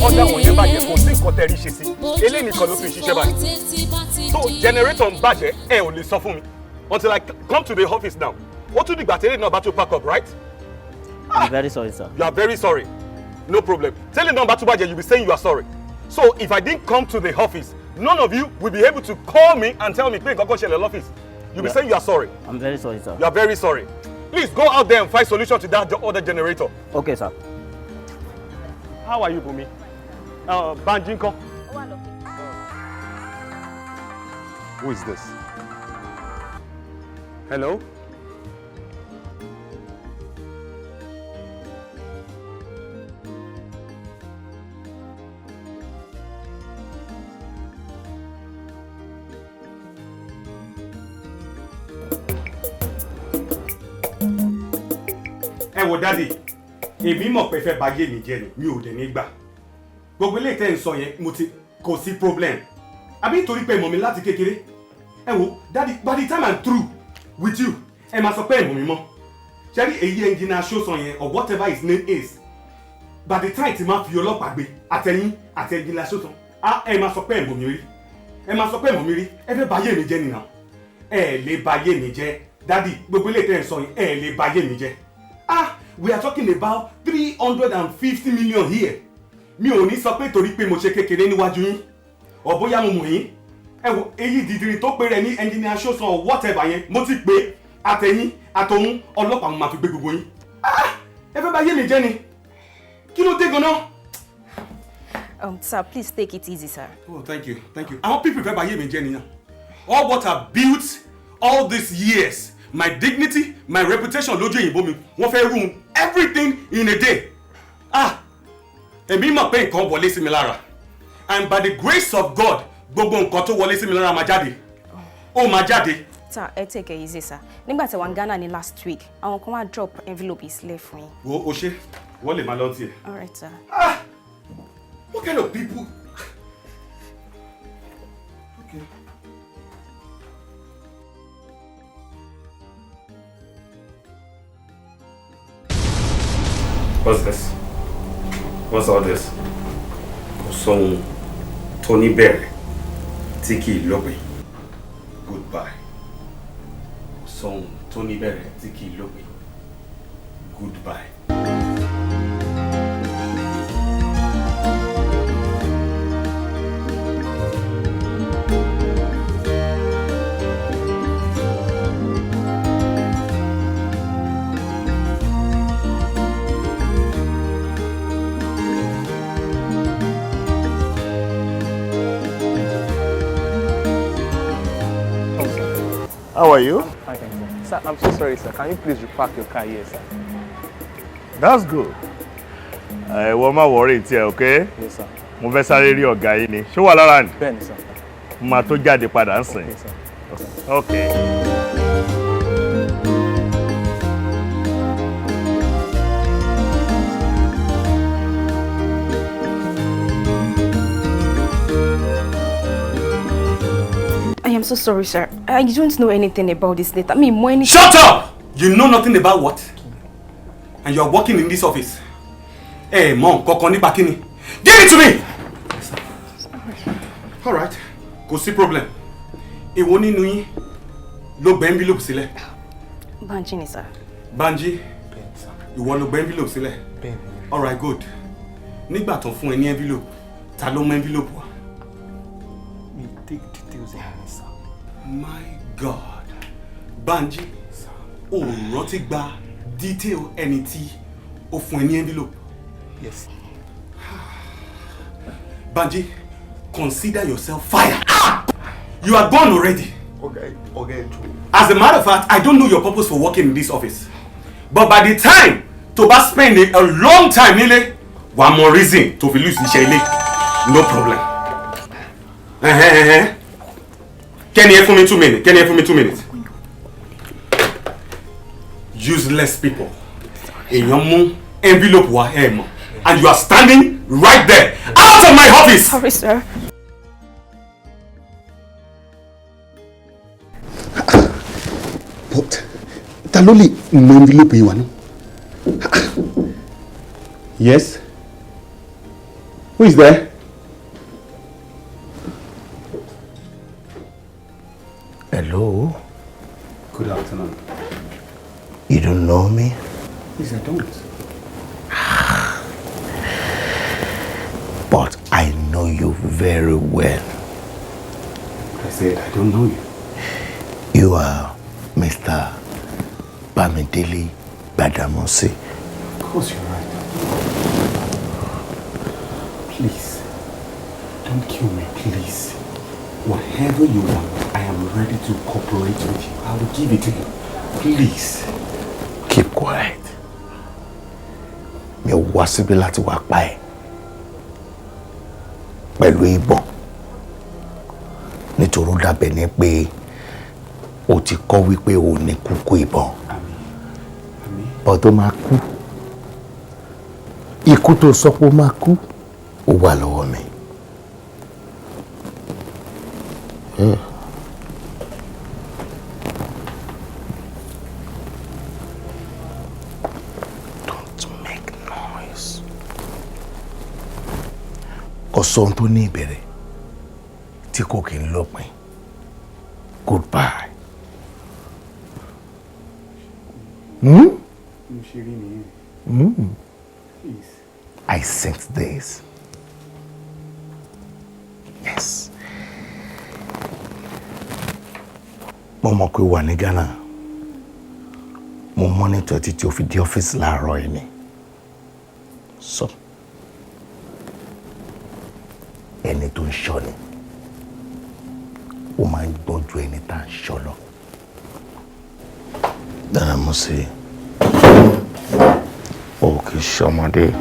Ọ̀dà wọ̀nyẹn bàjẹ́, kò sí nǹkan tẹ́ rí ṣe sí. Eléyìí nìkan ló fi ń ṣiṣẹ́ báyìí. So generator ń bàjẹ́, ẹ ò lè sọ fún mi until I come to the office now. Ó tún dìgbà tẹ́lẹ̀ náà bá tún pack up, right? I'm very sorry, sir. You are very sorry. No problem. Tẹ́lẹ̀ náà bá tún bàjẹ́, you be saying you are sorry. So if I didn't come to the office, none of you will be able to call me and tell me pé nǹkan kan ṣẹlẹ̀ lọ́fíìsì. You be saying you are sorry. I'm very sorry, sir. You are very sorry. Please go out there and find solution to that other generator. Okay, sir. How are you, Bumi? Banji ńkọ́? Who is this? Hello? Ẹ wo daddy, èmi mọ̀ pé fẹ́ bà ayé mi jẹ́ ni, mi ò dẹ̀ ní gbà. Gbogbo eléyìí tẹ́ ń sọ yẹn, mo ti kò sí problem. Àbí nítorí pé ẹ mọ̀ mi láti kékeré? Ẹ wo daddy, by the time I'm through with you, ẹ máa sọ pé ẹ mọ̀ mi mọ́. Ṣé rí èyí engineer Ṣósan yẹn or whatever his name is, by the time tí máa fi ọlọ́pàá gbé àtẹ̀yìn àti engineer Ṣósan, á ẹ máa sọ pé ẹ mọ̀ mi rí. Ẹ máa sọ pé ẹ mọ̀ mi rí. Ẹ fẹ́ bà ayé mi jẹ́ nìyẹn. Ẹ lè bà ayé mi jẹ́. Daddy, gbogbo eléyìí tẹ́ ń sọ yẹn, ẹ lè bà ayé mi jẹ́. Ah, we are talking about 350 million here. Mi ò ní sọ pé torí pé mo ṣe kékeré níwájú yín or bóyá mo mọ̀ yín. Ẹ wo èyí dìdìrín tó pé rẹ ní engineer Ṣósan or whatever yẹn, mo ti pé àtẹ̀yìn àtòun ọlọ́pàá mo máa fi gbé gbogbo yín. Ah, ẹ fẹ́ bà ayé mi jẹ́ ni. Kí ló dé gan-an? Sir, please take it easy, sir. Oh, thank you, thank you. Àwọn people fẹ́ bà ayé mi jẹ́ nìyẹn. All what I built all these years, my dignity, my reputation lójú òyìnbó mi, wọ́n fẹ́ ruin everything in a day. Ah, èmi mọ̀ pé nǹkan wọlé sí mi lára, and by the grace of God, gbogbo nǹkan tó wọlé sí mi lára máa jáde, ó máa jáde. Sir, ẹ take it easy, sir. Nígbà tí wà ní Ghana ní last week, àwọn kan wá drop envelope yìí sílẹ̀ fún yín. Wo, o ṣe, wọ́n lè máa lọ tiẹ̀. All right, sir. Ah, what kind of people? Okay. What's this? What's all this? Kò sóhun tó ní bẹ̀rẹ̀ tí kì í lópin. Goodbye. Kò sóhun tó ní bẹ̀rẹ̀ tí kì í lópin. Goodbye. How are you? Fine, thank you, sir. Sir, I'm so sorry, sir. Can you please repark your car here, sir? That's good. Ẹ wọ́n má worry tiẹ̀, okay? Yes, sir. Mo fẹ́ sáré rí ọ̀gá yín ni. Ṣé wà lára ni? Bẹ́ẹ̀ni, sir. Mo máa tó jáde padà ń sìn. Okay, sir. Okay. I am so sorry, sir. I don't know anything about this letter. Me, more anything. Shut up! You know nothing about what? And you are working in this office. Ẹ mọ̀ nǹkan kan nípa kíni? Give it to me! All right, kò sí problem. Èwo nínú yín ló gbé envelope sílẹ̀? Banji ni, sir. Banji, ìwọ ló gbé envelope sílẹ̀. Bẹ́ẹ̀ni. All right, good. Nígbà tó fún ẹ ní envelope, ta ló mú envelope wá? Mi take details ẹ̀ ní, sir. My God. Banji, o rántí gba detail ẹni tí ó fún ẹ ní envelope? Yes. Banji, consider yourself fired. Ah! You are gone already. Okay, okay, true. As a matter of fact, I don't know your purpose for working in this office. But by the time tó bá spend a long time nílé, wàá mọ reason tó fi lose iṣẹ́ ilé. No problem. Ẹ̀hẹ́n, ẹ̀hẹ́n. Kẹ́ni ẹ fún mi 2 minutes. Kẹ́ni ẹ fún mi 2 minutes. Useless people. Èèyàn mú envelope wá, ẹ mọ̀. And you are standing right there. Out of my office! Sorry, sir. But ta ló lè mú envelope yìí wá náà? Yes. Who is there? Hello. Good afternoon. You don't know me? Please, I don't. But I know you very well. I said I don't know you. You are Mr. Bamidele Gbadamosi. Of course you're right. Please, don't kill me, please. Whatever you want, I am ready to cooperate with you. I will give it to you. Please. Keep quiet. Mi ò wá síbí láti wá pa ẹ́ pẹ̀lú ìbọn, nítorí ó dàbẹ̀ ni pé o ti kọ́ wípé o ní kúkú ìbọn. Bọ́ tó máa kú, ikú tó sọ pé ó máa kú, ó wà lọ́wọ́ mi. Yeah. Don't make noise. Kò sóhun tó ní ìbẹ̀rẹ̀ tí kò kí ń lópin. Goodbye. Hmm? Mo ṣe rí nìyẹn. Please. I sent this. Yes. Mo mọ̀ pé o wà ní Ghana. Mo monitor títí o fi dé ọ́fíìsì láàárọ̀ yìí ni. So, ẹni tó ń ṣọ́ ni, ó máa ń gbọ́n ju ẹni tá à ń ṣọ́ lọ. Gbadamosi, o kì í ṣọmọdé.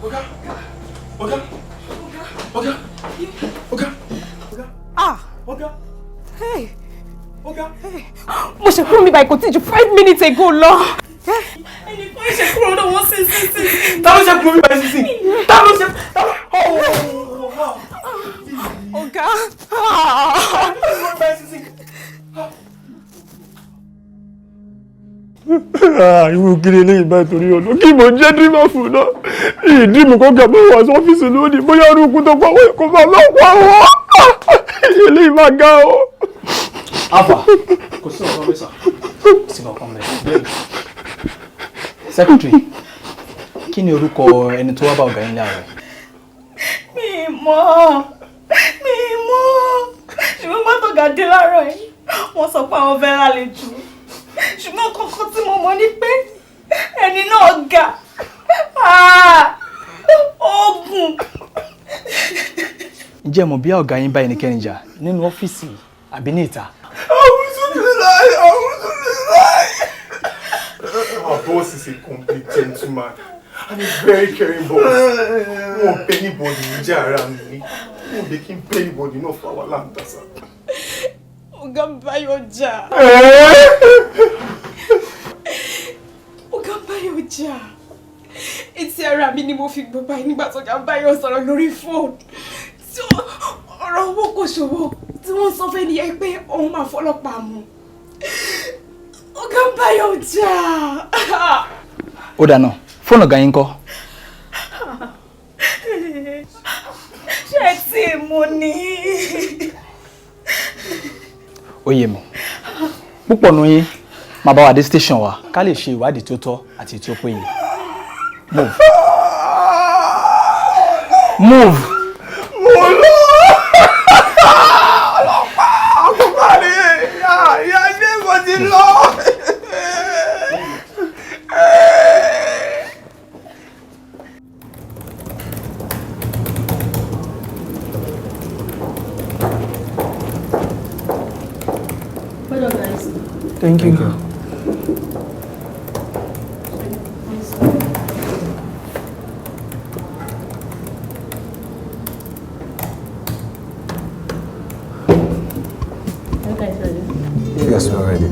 Oga! Oga! Oga! Oga! Ah! Oga! Hey! Oga! Hey! Mo ṣe kúrò mi báyìí kò tí ju 5 minutes ago lọ. Ẹnì kan ṣe kúrò náà wọ́n sí sí sí. Ta ló ṣe kúrò mi báyìí sísìn? Ta ló ṣe? Ta ló? Ọ̀gá! Ta ló ṣe kúrò mi báyìí sísìn? Irú kí ni eléyìí báyìí torí ọ̀nà kí mo jẹ́ dreamer fún náà? Ìdíìmù kan kà mọ́ wá sí ọ́fíìsì lónìí, bóyá orúkú tó pawọ́ kó máa lọ pa wọ́n. Eléyìí máa ga o. Alpha, kò sí ọ̀kan mẹ́sà. Kò sí ọ̀kan mẹ́. Secretary, kí ni orúkọ ẹni tó wá bá ọ̀gá yín láàárọ̀? Mi mọ̀, mi mọ̀. Ṣùgbọ́n pátọ́gà dé láàárọ̀ yìí, wọ́n sọ pé àwọn fẹ́ lálejò. Ṣùgbọ́n kọ́kọ́ tí mo mọ̀ ni pé ẹni náà ga, oògùn. Ǹjẹ́ ẹ mọ̀ bí ọ̀gá yín bá ẹnikẹ́ni jà nínú ọ́fíìsì àbí ní ìta? A'udhu billahi, a'udhu billahi. Our boss is a complete gentleman. I'm a very caring boss. Wọn ò bẹ anybody níjà ara mi. Wọn ò lè kí n bẹ anybody náà fún àwa láǹtà sá. Ọ̀gá ń Báyọ̀ jà. Ọ̀gá ń Báyọ̀ jà. Etí ara mi ni mo fi gbọ́ báyìí nígbà tó ọ̀gá ń Báyọ̀ sọ̀rọ̀ lórí fóònù. Tí ọ̀rọ̀ owó kò ṣòwò tí wọ́n sọ fẹ́ nìyẹn pé òun máa fọlọ́pàá mú. Ọ̀gá ń Báyọ̀ jà. Ó dáná, fóònù ọ̀gá yín kọ́? Ṣé tí mo ní? Ó yé mi. Púpọ̀ nu yín máa bá wa dé station wa ká lè ṣe ìwádìí tó tọ́ àti tí ó péye. Move. Move. Mo lọ! Ọlọ́pàá! Ọkùnrin rẹ̀ ìyá ilé mo ti lọ. Well done, guys. Thank you. Thank you. Are you guys ready? Yes, we're ready.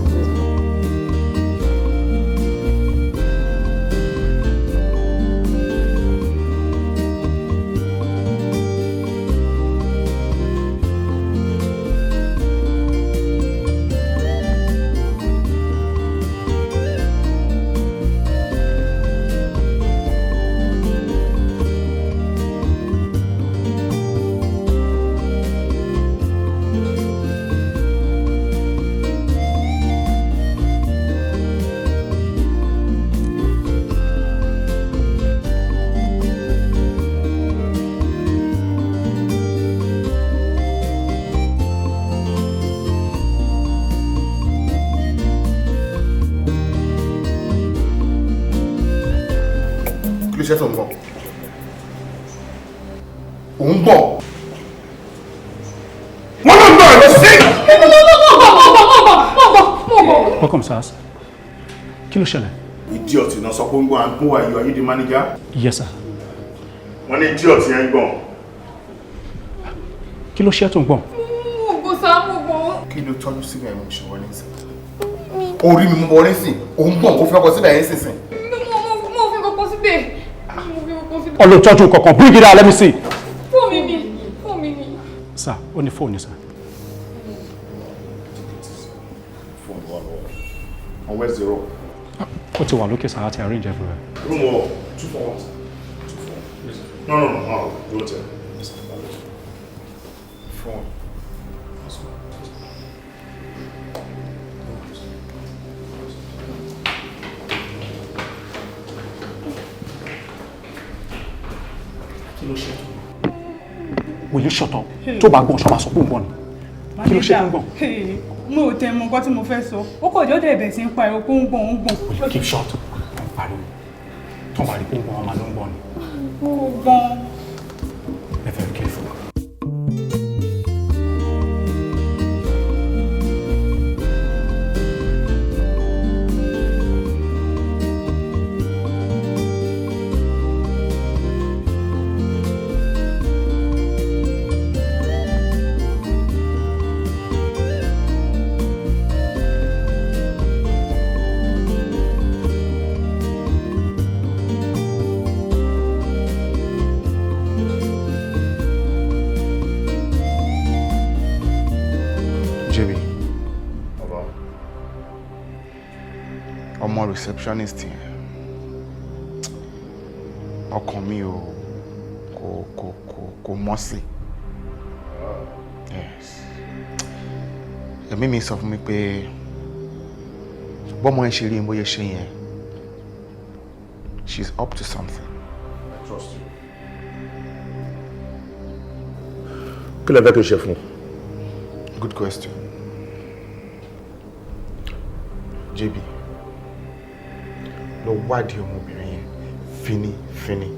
Kí ló ṣe tó ń bọ̀? Ò ń bọ̀. Wọ́n ló ń bọ̀ lọ sí. Welcome, sirs. Kí ló ṣẹlẹ̀? Idiot náà sọ pé ń gbọ́ and who are you? Are you the manager? Yes, sir. Wọ́n ní idiot yẹn ń gbọ̀n. Kí ló ṣe tó ń gbọ̀n? Kí ló tọ́jú síbẹ̀ mo ṣe wọlé sí? Orí mi mú wọlé sí. Ò ń bọ̀ kó fi ọkọ̀ síbẹ̀ yẹn sísìn. Ọlọ́tọ́jú kankan, bring it out, let me see. Fóònù mi ni, fóònù mi ni. Sir, ó ní fóònù, sir. Fóònù wà lọ́wọ́. And where's the rope? Ó ti wà lókè sir, àti arrange everywhere. Room wall. 241. 241. No, no, no, no. Don't tell. Phone. Kí ló ṣe? Will you shut up? Tó bá gbọ́n, ṣọ́ máa sọ pé ń gbọ́n ni. Kí ló ṣe tó ń gbọ̀n? Mo ò tẹ mọ nǹkan tí mo fẹ́ sọ. Ó kò jọ́ dẹ̀ bẹ̀ sí ń pa ẹ̀rọ pé ó ń gbọ̀n ó ń gbọ̀n. Will you keep short? Ó ń pariwo. Tó bá rí pé ń gbọ̀n, ọmọ ló ń gbọ̀n ni. Ó gbọ̀n. Be very careful. JB. Ọmọ receptionist yẹn. Ọkàn mi ò kò mọ́ sí. Yes. Ẹ̀mí mi sọ fún mi pé bọ́mọ ẹ ṣe rí bóyá ṣe yẹn. She's up to something. I trust you. Kí lẹ fẹ́ kí n ṣe fún un? Good question. JB, lọ wádìí ọmọbìnrin yẹn fínífíní.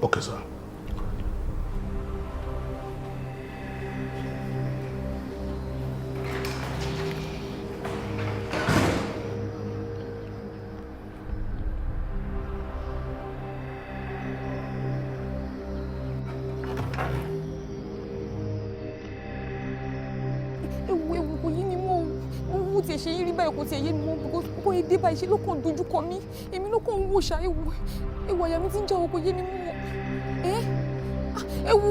Okay, sir. báyìí kò tiẹ̀ yé mi mọ́, because kò yé dé báyìí, ṣe ló kàn dojú kọ mí, èmi ló kàn ń wò ṣá. Ewu ewu, àyà mi ti ń já o, kò yé mi mọ́. Ẹ ewu,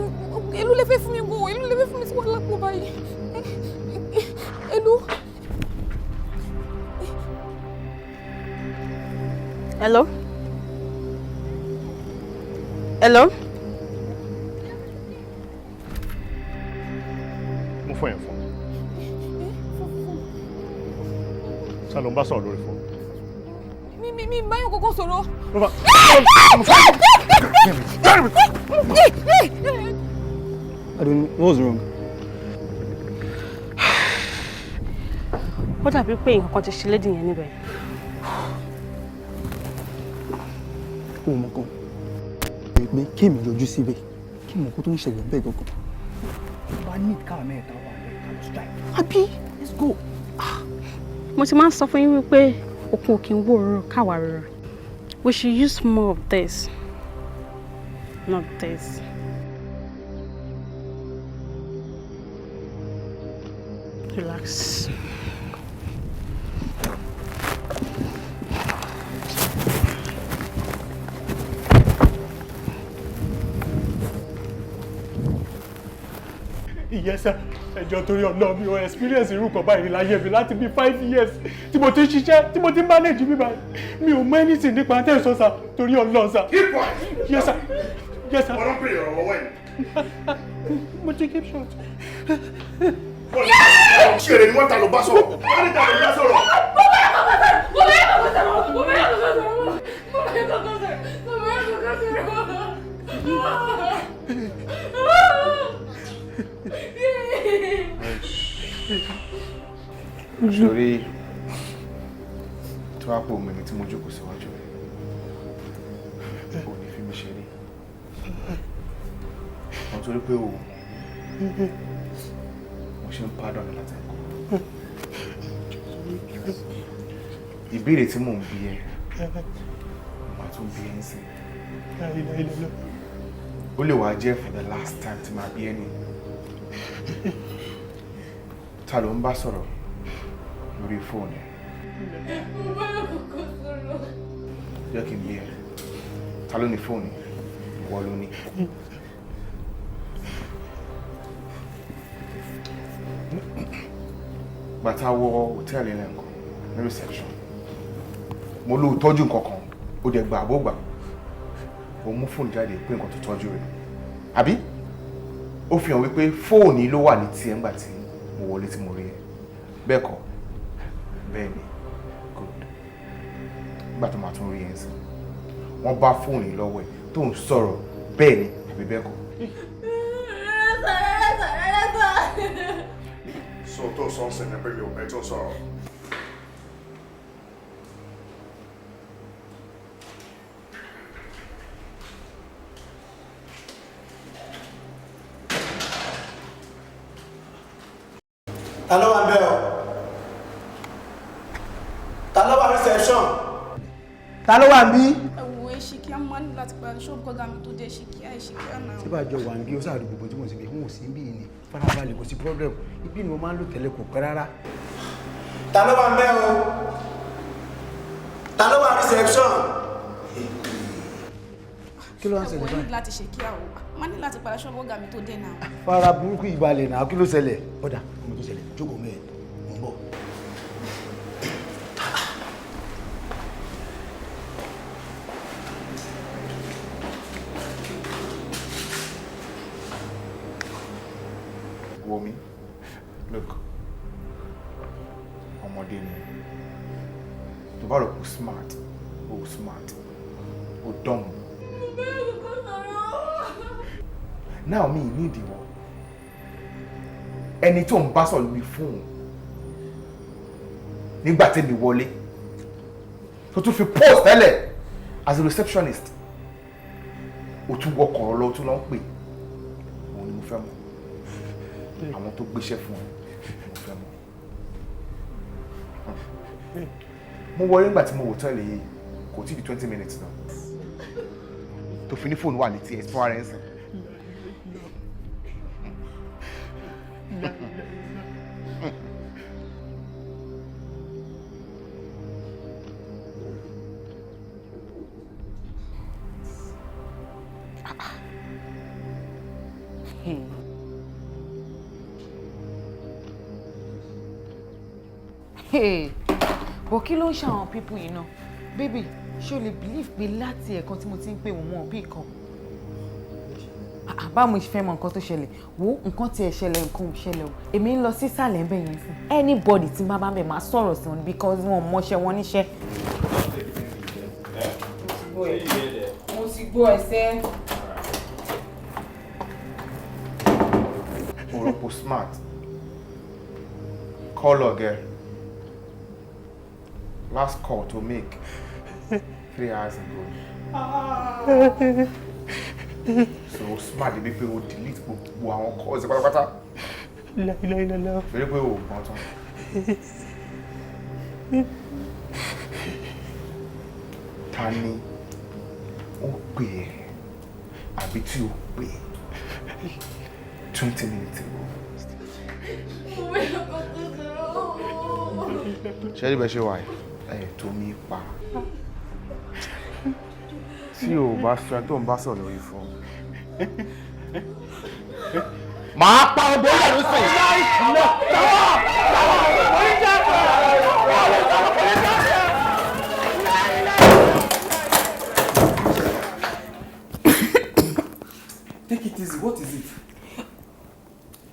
èló lè fẹ́ fún mi gan? Èló lè fẹ́ fún mi tí wàhálà pọ̀ báyìí? Èló. Hello? Hello? Mo fọ yẹn fún mi. Ṣá ló ń bá sọ̀rọ̀ lórí fún? Mi báyọ̀ kọ́kọ́ sọ̀rọ̀. I don't know what's wrong. Ó dàbí pé nǹkan kan ti ṣe lady yẹn níbẹ̀. Ó mọ̀ kan pé kéèmí yọjú síbẹ̀ kí mọ̀ kó tó ń ṣẹlẹ̀ bẹ́ẹ̀ gangan. Bá ní káà mẹ́ta wà bẹ́ẹ̀ ká lọ strike. Àbí, let's go. Mo ti máa ń sọ fún yín wípé òkun òkè ń wò rúrò káwa rúrò. We should use more of this, not this. Relax. Yes sir, ẹjọ́ torí ọ̀nà mi ò experience irú kan báyìí láyé mi láti bí 5 years tí mo ti ń ṣiṣẹ́, tí mo ti ń manage mi báyìí. Mi ò mọ anything nípa tẹ́ ẹ̀ sọ, sir, torí ọ̀nà, sir. Keep quiet. Yes sir, yes sir. Ọ̀rọ̀ ń pè ọ̀rọ̀ ọwọ́ ẹ̀. Mo ti keep short. Ṣé èrè ni wọ́n ta ló bá sọ̀rọ̀? Wọ́n ní ta ló bá sọ̀rọ̀. Mo bẹ́ẹ̀ kọ́kọ́ sọ̀rọ̀, mo bẹ́ẹ̀ kọ́kọ́ sọ̀rọ̀, mo bẹ́ẹ̀ kọ́kọ́ sọ̀rọ̀, mo bẹ́ẹ̀ kọ́kọ́ sọ̀rọ̀, mo bẹ́ẹ̀ kọ́kọ́ sọ̀rọ̀. Sórí tí wàá pò mímí tí mo jókòó síwájú rẹ̀, ò ní fi mí ṣeré. Wọ́n torí pé o mo ṣe ń pardon mi láti ẹ̀kọ́. Ìbéèrè tí mò ń bi ẹ́, mo máa tún bi ẹ́ ń sìn. Ó lè wá jẹ́ for the last time tí màá bi ẹ́ ni. Ta ló ń bá sọ̀rọ̀ lórí fóònù ẹ̀? Mo bẹ́ẹ̀ kọ́kọ́ sọ̀rọ̀. Jẹ́ kí n bi ẹ́. Ta ló ní fóònù? Ìwọ ló ní. Gbàtà wọ hòtẹ́ẹ̀lì lẹ́ǹkan ní reception, mo ló tọ́jú nǹkan kan, ó dẹ̀ gbà àbó gbà. Ó mú fóònù jáde pé nǹkan tó tọ́jú rẹ̀. Àbí? Ó fi hàn wípé fóònù ló wà ní tiẹ̀ ńgbà tí mo wọlé tí mo rí ẹ. Bẹ́ẹ̀ kọ́? Bẹ́ẹ̀ ni. Good. Nígbà tó máa tún rí ẹ ń sìn, wọ́n bá fóònù yìí lọ́wọ́ ẹ̀ tó ń sọ̀rọ̀, bẹ́ẹ̀ ni àbí bẹ́ẹ̀ kọ́? Sọ tó sọ ń sìn ní pé mi ò bẹ́ẹ̀ tó sọ̀rọ̀. Ta ló wà ń bẹ̀ o? Ta ló wà reception? Ta ló wà ń bí? Ẹ wo, ẹ ṣe kí á máa ní láti padà ṣọ́ọ̀bù kọ́gà mi tó dé. Ẹ ṣe kíá, ẹ ṣe kíá náà. Tí bá jọ wà ń bí, ó sáà rí gbogbo tí mo sì bí wọn ò sí bí ni. Farabalẹ̀, kò sí problem. Ibi ni mo máa ń lò tẹ́lẹ̀, kò pẹ́ rárá. Ta ló wà ń bẹ̀ o? Ta ló wà reception? Kí ló wá ń Ẹ ṣẹlẹ̀ wo, ẹ báyìí? ní láti ṣe kíá o, máa ní láti padà ṣọ́ọ̀bù kọ́gà mi tó dé náà. Fara burúkú ìbalẹ̀ náà, kí ló ṣẹlẹ̀? Ọ̀dà ọmọ tó ṣẹlẹ̀, jókòó mẹ́ẹ̀, mò ń bọ̀. Wo mi, look, ọmọdé ni tó bá rò pé smart, o smart, o dumb. Now mi ní ìdíwọ́ ẹni tó ń bá sọ̀rọ̀ lórí fóònù nígbà tẹ́mi wọlé, tó tún fi post tẹ́lẹ̀ as a receptionist, o tún wọkọ̀ lọ, o tún lọ ń pè. Òun ni mo fẹ́ mọ̀. Àwọn tó gbéṣẹ́ fún ẹ, mo fẹ́ mọ̀. Mo wọlé nígbà tí mo wò tẹ́lẹ̀ yìí, kò tí di 20 minutes náà tó fi ní fóònù wà létí ẹ̀ fún ara ẹ̀ ń sìn. Hey, but kí ló ń ṣe àwọn people yìí náà? Baby, ṣé o lè believe pé láti ẹ̀kan tí mo ti ń pè wọ́n, wọn ò bí kan? Báwo mo ṣe fẹ́ mọ nǹkan tó ṣẹlẹ̀? Wo nǹkan tí ẹ ṣẹlẹ̀, nǹkan ò ṣẹlẹ̀ o. Èmi ń lọ sísàlẹ̀ ń bẹ̀ yẹn sí. Anybody tí bá bá ń bẹ̀, máa sọ̀rọ̀ sí wọn because wọn ò mọṣẹ́ wọn níṣẹ́. Mo ti gbọ́ ẹsẹ̀. Oropo smart. Call ọ̀gẹ́. Last call to make 3 hours ago. So smart débi pé o delete gbogbo àwọn calls pátápátá. Láìláìlá. Torí pé o gbọ́n tán. Ta ni ó pè ẹ́ àbí tí o pè 20 minutes ago? Ṣé rí bẹ́ẹ̀ ṣe wà yìí? Ẹ̀ tó mi pa. Tí o bá sọ ẹni tó ń bá sọ̀rọ̀ lórí fún. Màá pa ọgbọ́n ìyá ló sìn. Take it easy, what is it?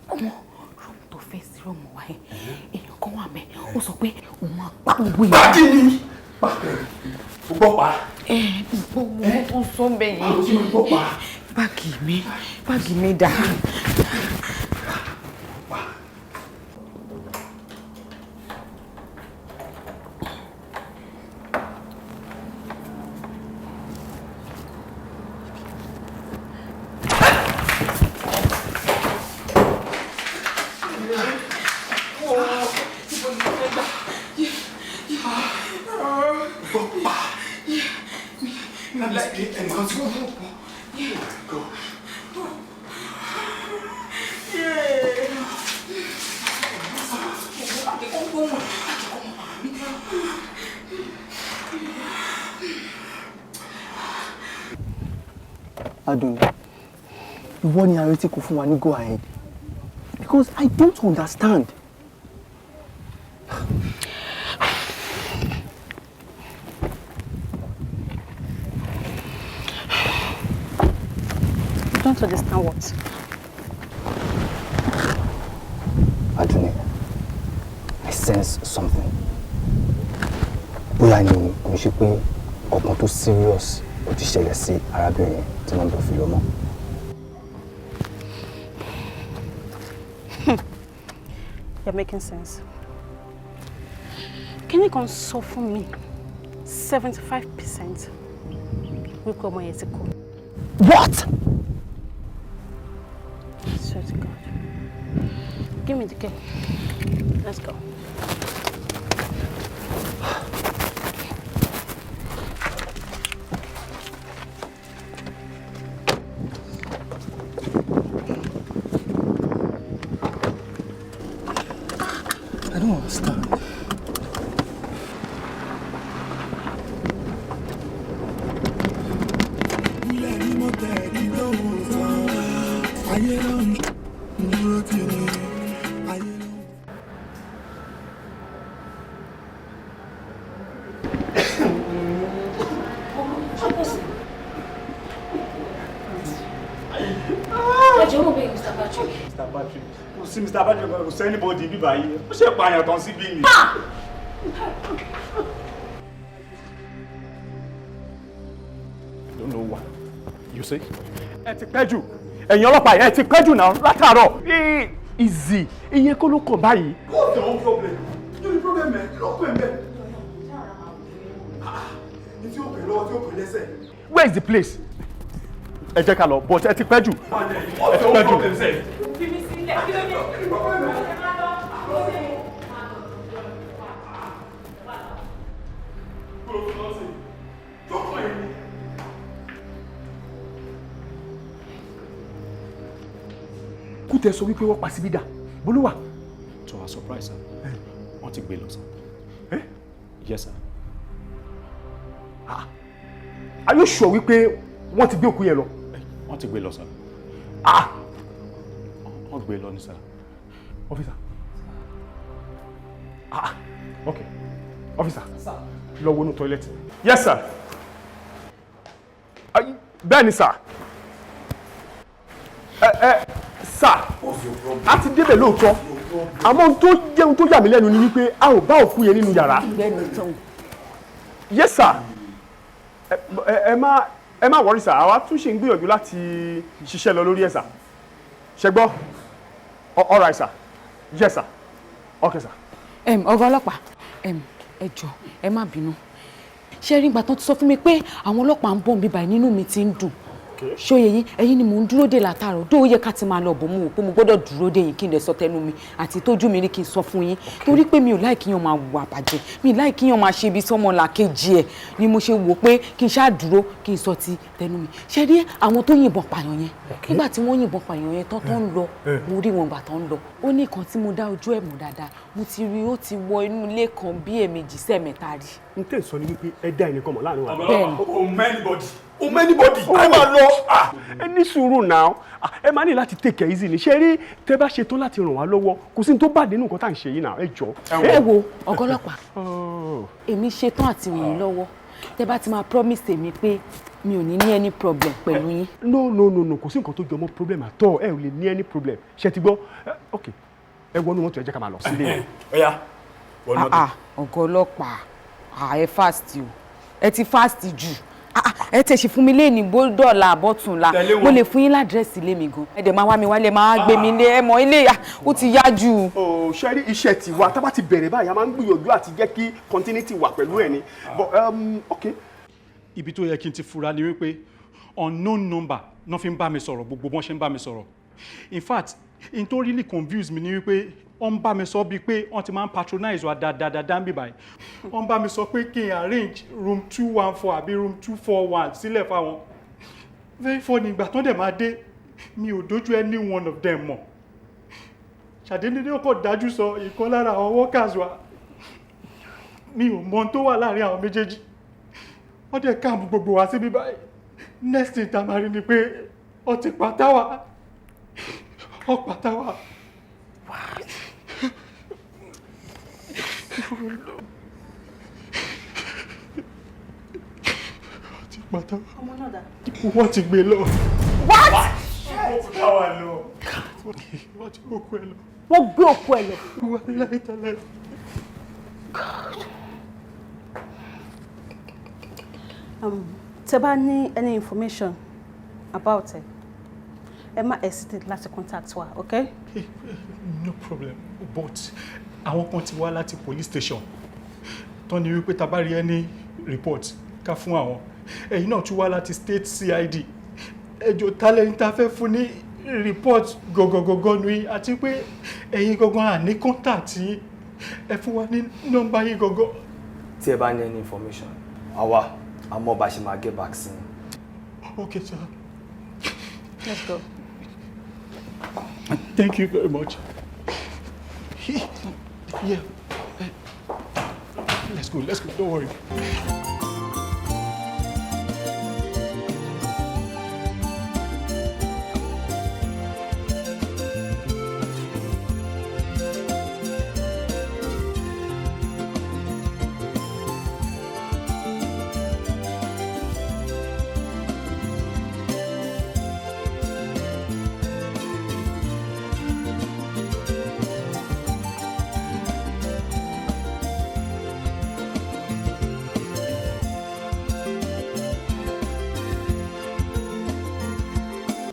Ọmọ room tó fẹ́ sí room wa yẹn, èèyàn kan wà mẹ́, ó sọ pé òun máa pa gbogbo èèyàn. Báàgì mi! O gbọ́ pa. Ẹ gbọ́ mo tó ń sọ bẹ́ẹ̀ yẹn. Báwo ṣe mo gbọ́ pa? Báàgì mi, báàgì mi dà. Gbọ́ pa. Ẹnìkan tí wọ́n mú. Go. Adùn, ìwọ ni àrètí kò fún wa ní go ahead because I don't understand. You don't understand what? Adùn, I sense something. Bóyá ni kò ń ṣe pé ọkàn tó serious ó ti ṣẹlẹ̀ sí arábìnrin tí wọ́n bọ̀ fi lọ mọ́. You're making sense. Kíní kan sọ fún mi 75% wípé ọmọ yẹn ti kú. What? I swear to God. Give me the key. Let's go. I don't understand. Ayé ló ń dúró tì ní ayé ló ń. Ẹjọ́ mo bẹ̀ Mr. Patrick. Mr. Patrick, kò sí Mr. Patrick, kò sí anybody bíbá yìí, ó ṣe pààyàn tán síbí ni. I don't know why. You see? Ẹ ti pẹ́ jù. Ẹ̀yin ọlọ́pàá yẹn, ẹ ti pẹ́ jù náà látàárọ̀. Easy. Ìyẹn kọ́ ló kàn báyìí. What's your own problem? Kí ni problem ẹ? Kí ló kọ́ ẹ mẹ́? Ní tí ó pè lọ́wọ́, tí ó pè lẹ́sẹ̀. Where is the place? Ẹ jẹ́ ká lọ, but ẹ ti pẹ́ jù. Ẹ ti pẹ́ jù. Fi mi sílẹ̀, kí ló dé? Kútẹ sọ wípé wọ́n pa síbí dà. Bolúwà. To our surprise, sir, wọ́n ti gbé lọ, sir. Yes, sir. Are you sure wípé wọ́n ti gbé òkú yẹn lọ? Wọ́n ti gbé lọ, sir. Ah! gbé lọ ní sir. Officer. Ah, okay. Officer, lọ wọnú toilet. Yes, sir. Bẹ́ẹ̀ ni, sir. Ẹ sir, a ti débẹ̀ lóòótọ́. Àmọ́ ohun tó jẹ́ ohun tó yà mí lẹ́nu ni wípé a ò bá òkú yẹn nínú yàrá. Yes, sir. Ẹ má worry, sir. Àwa tún ṣe ń gbìyànjú láti ṣiṣẹ́ lọ lórí ẹ̀, sir. Ṣé gbọ́? All right, sir. Yes, sir. Okay, sir. Ọ̀gá ọlọ́pàá, ẹ jọ̀ọ́, ẹ má bínú. Ṣé rí ìgbà tán ti sọ fún mi pé àwọn ọlọ́pàá ń bọ̀ mí báyìí, nínú mi ti ń dùn. Ṣóye yín, ẹ̀yin ni mò ń dúró dè látàárọ̀ tó yẹ ká ti máa lọ bọ̀. Mo wò pé mo gbọ́dọ̀ dúró dè yín kí n lè sọ tẹnu mi àti tójú mi rí kí n sọ fún yín, torí pé mi ò láì kíyàn máa wà bàjẹ́, mi láì kíyàn máa ṣe ibi sọ́mọ làkejì ẹ̀ ni mo ṣe wò pé kí n ṣáà dúró kí n sọ ti tẹnu mi. Ṣé rí àwọn tó yìnbọn pààyàn yẹn, nígbà tí wọ́n yìnbọn pààyàn yẹn tán tó ń lọ, mo rí wọn gbà tó ń lọ. Ó ní kan tí mo dá ojú ẹ̀ mọ̀ dáadáa, mo ti rí ó ti wọ inú ilé kan bí ẹ̀ẹ̀mejì sẹ́ẹ̀mẹ́ta rí. N tẹ́ sọ ni wípé ẹ dá ẹnìkan mọ̀ láàrin wa. Bẹ́ẹ̀ni. O mọ anybody, o mọ anybody. Ẹ máa lọ. Ẹ ní sùúrù náà. Ẹ máa ní láti take it easy ní. Ṣé rí, tẹ́ bá ṣe tán láti ràn wá lọ́wọ́, kò sí ní tó bá nínú nǹkan tá à ń ṣe yìí náà. Ẹ jọ. Ẹ wo, ọ̀gá ọlọ́pàá, èmi ṣetán àti ràn yín lọ́wọ́ tẹ́ bá ti máa promise èmi pé mi ò ní ní any problem pẹ̀lú yín. No, no, no, no, kò sí nǹkan tó jọ mọ́ problem at all. Ẹ ò lè ní any problem. Ṣé ti gbọ́? Ok, ẹ wọnú mọ́tò, ẹ jẹ́ ká máa lọ sílé. Ọ̀ya, wọnú mọ́tò. Ọ̀gá ọlọ́pàá, ẹ fast o, ẹ ti fast jù. Ẹ tẹ̀ ṣe fún mi léèní bódọ́là àbọ̀túnla, mo lè fún yín ládírẹ́sì ilé mi gan. Ẹ dẹ̀ máa wá mi wálé, máa gbé mi lé. Ẹ mọ̀ ilé ó ti yá jù. Ó ṣe rí iṣẹ́ tiwa, tá bá ti bẹ̀rẹ̀ báyìí, a máa ń gbìyànjú àti jẹ́ kí continuity wà pẹ̀lú ẹ̀ ni. But ok. Ibi tó yẹ kí n ti fura ni wípé unknown number náà fi ń bá mi sọ̀rọ̀, gbogbo bọ́n ṣe ń bá mi sọ̀rọ̀. In fact, in tó really confuse mi ni wípé wọ́n ń bá mi sọ bíi pé wọ́n ti máa ń patronize wa dáadáa ń bì báyìí. Wọ́n ń bá mi sọ pé kí n arrange room 214 àbí room 241 sílẹ̀ fáwọn. Very funny, ìgbà tó dẹ̀ máa dé, mi ò dójú any one of them mọ̀. Ṣàdédé ó kọ̀ dájú sọ ìkan lára àwọn workers wa. Mi ò mọ ohun tó wà láàrin àwọn méjèèjì. Wọ́n dẹ̀ camp gbogbo wa síbí báyìí. Next thing tá a máa rí ni pé wọ́n ti pa táwa, wọ́n pa táwa. Wọ́n ti pa táwa. Ọmọ náà dà? Wọ́n ti gbé lọ. What? Táwa lọ. Wọ́n ti gbókù ẹ lọ. Wọ́n gbé òkú ẹ lọ. Wọ́n láì tẹ́lẹ̀. God. Tẹ́ bá ní any information about it, ẹ má hesitate láti contact wa, okay? No problem, but àwọn kan ti wá láti police station tán ni wípé tá bá rí any report ká fún àwọn. Ẹ̀yin náà tún wá láti state CID. Ẹjọ́, talent tá fẹ́ fún ní report gọgọgọgọ nu yín? Àti pé ẹ̀yin gangan, à ní contact yín. Ẹ fún wa ní nọ́mbà yín gangan. Tí ẹ bá ní any information, àwa àmọ́ bá ṣe máa get back sí i. Okay, sir. Let's go. Thank you very much. Yeah. Let's go, let's go. Don't worry.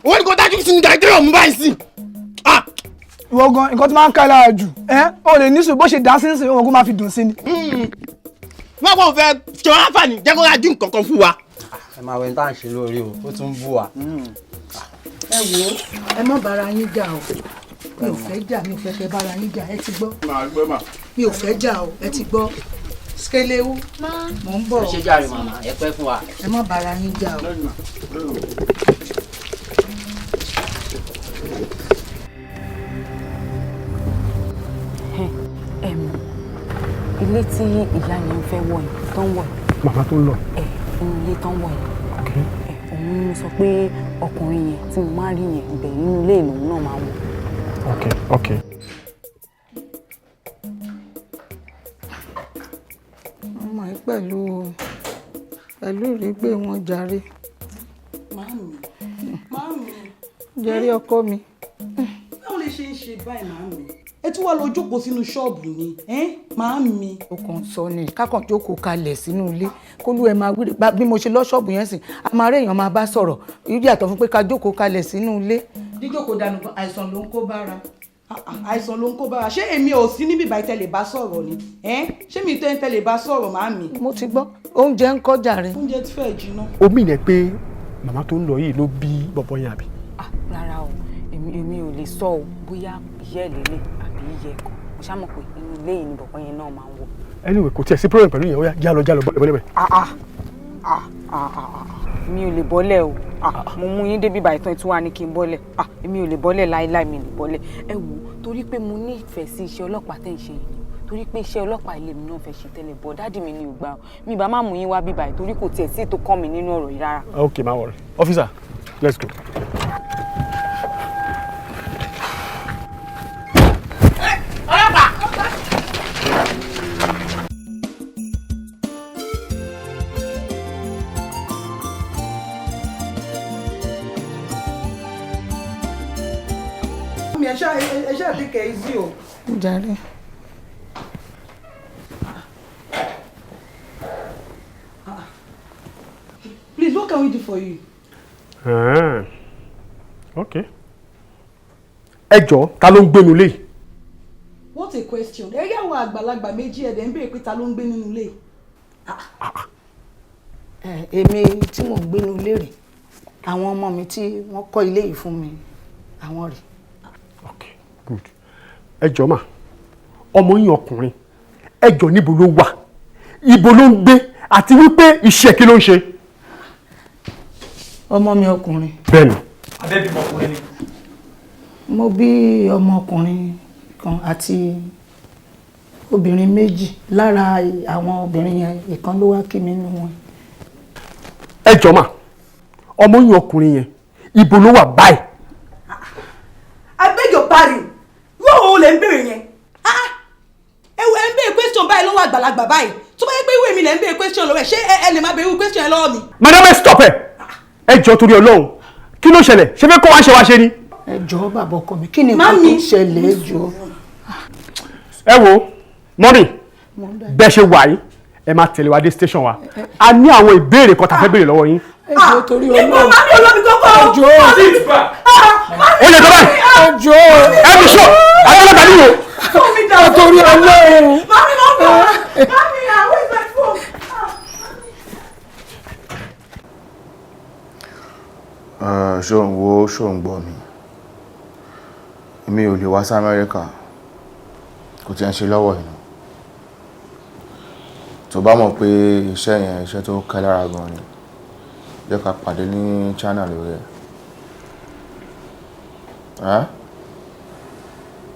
Wọ́n ní kó dájú sí ní Nàìjíríà mú báyìí sí. Ìwọ gan, nǹkan tó máa ń ká ẹ lára jù ẹ, o lè ní sùn bó ṣe dá sí ń sìn òun kó máa fi dùn sí ni. Wọ́n kò fẹ́ ṣe wọ́n àǹfààní jẹ́ kó rájú nǹkan kan fún wa. Ẹ máa wẹ̀ ní tá à ń ṣe lórí o, ó tún ń bú wa. Ẹ wo, ẹ má bára yín jà o. Mi ò fẹ́ jà, mi ò fẹ́ kẹ́ bára yín jà, ẹ ti gbọ́? Màá gbọ́ mà. Mi ò fẹ́ jà o, ẹ ti gbọ́? Skelewu, mò ń bọ̀. Ẹ ṣe jàre màmá, ẹ pẹ́ fún wa. Ẹ má bára yín jà o. Ilé tí ìyá yẹn fẹ́ wọ̀ yìí tó ń wọ̀ yìí. Màmá tó ń lọ. Ẹ inú ilé tó ń wọ̀ yìí. Ẹ òun ni mo sọ pé ọkùnrin yẹn tí mo máa rí yẹn, ibẹ̀ nínú ilé ìlú náà máa wọ̀. Okay. Ọmọ yìí pẹ̀lú ìrígbé wọn jàre. Màámi, màámi. Jẹ́rí ọkọ mi. Báwo lè ṣe ń ṣe báyìí, màámi? Ẹ tún wá lọ jókòó sínú ṣọ́ọ̀bù ni, màámi. Ó kàn sọ ni kákan jókòó kalẹ̀ sínú ilé kólú ẹ máa wíri bí mo ṣe lọ ṣọ́ọ̀bù yẹn sìn, a máa rí èèyàn máa bá sọ̀rọ̀ yíyàtọ̀ fún pé ká jókòó kalẹ̀ sínú ilé. Jíjókòó dànù àìsàn ló ń kó bára. Àìsàn ló ń kó bára. Ṣé èmi ò sí níbi ìbá ìtẹ̀lẹ̀ bá sọ̀rọ̀ ni? Ṣé mi tó ń tẹ̀lé bá sọ̀rọ̀, màámi? Mo ti gbọ́, oúnjẹ ń kọ́ jàre. Oúnjẹ ti fẹ́ jiná. Omi yẹn pé màmá tó ń lọ yìí ló bí bọ̀bọ̀ yẹn àbí? Rárá o, èmi ò lè sọ o bóyá ìyá ẹ̀ lélẹ̀ àbí ìyá ẹ̀ kọ́. Mo ṣá mọ̀ pé inú ilé yìí ni bọ̀bọ̀ yẹn náà máa ń wọ̀. Anyway, kò tiẹ̀ sí problem pẹ̀lú yẹn, ó yá jálọ jálọ bọ́lẹ̀ bọ́lẹ̀. Mi ò lè bọ́lẹ̀ o. Mo mú yín débi báyìí tán tí wàá ní kí n bọ́lẹ̀. Èmi ò lè bọ́lẹ̀ láéláé, mi lè bọ́lẹ̀. Ẹ wò ó, torí pé mo nífẹ̀ẹ́ sí iṣẹ́ ọlọ́pàá tẹ̀ ń ṣe yìí, torí pé iṣẹ́ ọlọ́pàá ilé mi náà fẹ́ ṣe tẹ́lẹ̀, bọ́ dádì mi ni ò gbà o. Mi bá má mú yín wá bíbáyìí torí kò tiẹ̀ sí ètò kàn mí nínú ọ̀rọ̀ yìí rárá. Ok, má worry. Officer, let's go. Ẹ ṣáà take it easy o. Jàre. Please, what can we do for you? Okay. Ẹ jọ̀ọ́, ta ló ń gbénu ilé yìí? What a question. Ẹ rí àwọn àgbàlagbà méjì ẹ̀dẹ̀ ń béèrè pé ta ló ń gbé nínú ilé. Èmi tí mò ń gbénu ilé rè, àwọn ọmọ mi tí wọ́n kọ́ ilé yìí fún mi, àwọn rè. Okay, good. Ẹ jọ̀ọ́ mà, ọmọ yín ọkùnrin, ẹ jọ̀ọ́ níbo ló wà? Ibo ló ń gbé? Àti wípé iṣẹ́ kí ló ń ṣe? Ọmọ mi ọkùnrin. Bẹ́ẹ̀ni. Abẹ́bí ọmọkùnrin ni. Mo bí ọmọkùnrin kan àti obìnrin méjì. Lára àwọn obìnrin yẹn, ìkan ló wá kí mi nínú wọn. Ẹ jọ̀ọ́ mà, ọmọ yín ọkùnrin yẹn, ibo ló wà báyìí? I beg your pardon. Wọ́n ò lè ń béèrè yẹn. Ẹ ń béèrè question báyìí lọ́wọ́ àgbàlagbà báyìí. Tó bá yẹ pé ìwé mi lè ń béèrè question lọ́wọ́ ẹ̀, ṣé ẹ lè máa béèrè question yẹn lọ́wọ́ mi? Madam, ẹ stop ẹ. Ẹ jọ̀ọ́ torí Ọlọ́run, kí ló ṣẹlẹ̀? Ṣé fẹ́ kó wá ṣe wá ṣe ni? Ẹ jọ̀ọ́ bàbá ọkọ mi, kí ni nǹkan tó ń ṣẹlẹ̀? Ẹ jọ̀ọ́. Ẹ wo, mọ́mì, bẹ́ẹ̀ ṣe wà yìí, ẹ máa tẹ̀lé wa dé station wa. A ní àwọn ìbéèrè kan tá a fẹ́ béèrè lọ́wọ́ yín. Ẹ jọ̀ọ́ torí Ọlọ́run. Níbo mami olómi kókó? Ẹ jọ̀ọ́. Ó lè tó báyìí. Ẹ jọ̀ọ́. Ẹ fi ṣọ́, àgbàlagbà ni wò. Ẹ torí Ọlọ́run. Mami mo bọ̀, mami, where's my phone? Ṣó ń wo, ṣó ń gbọ́ mi? Èmi ò lè wá sí Amẹ́ríkà, kò tiẹ̀ ń ṣe lọ́wọ́ ìnà. Tó bá mọ̀ pé iṣẹ́ yẹn iṣẹ́ tó kẹ́ lára gan ni, jẹ́ ká pàdé ní China lórí ẹ̀.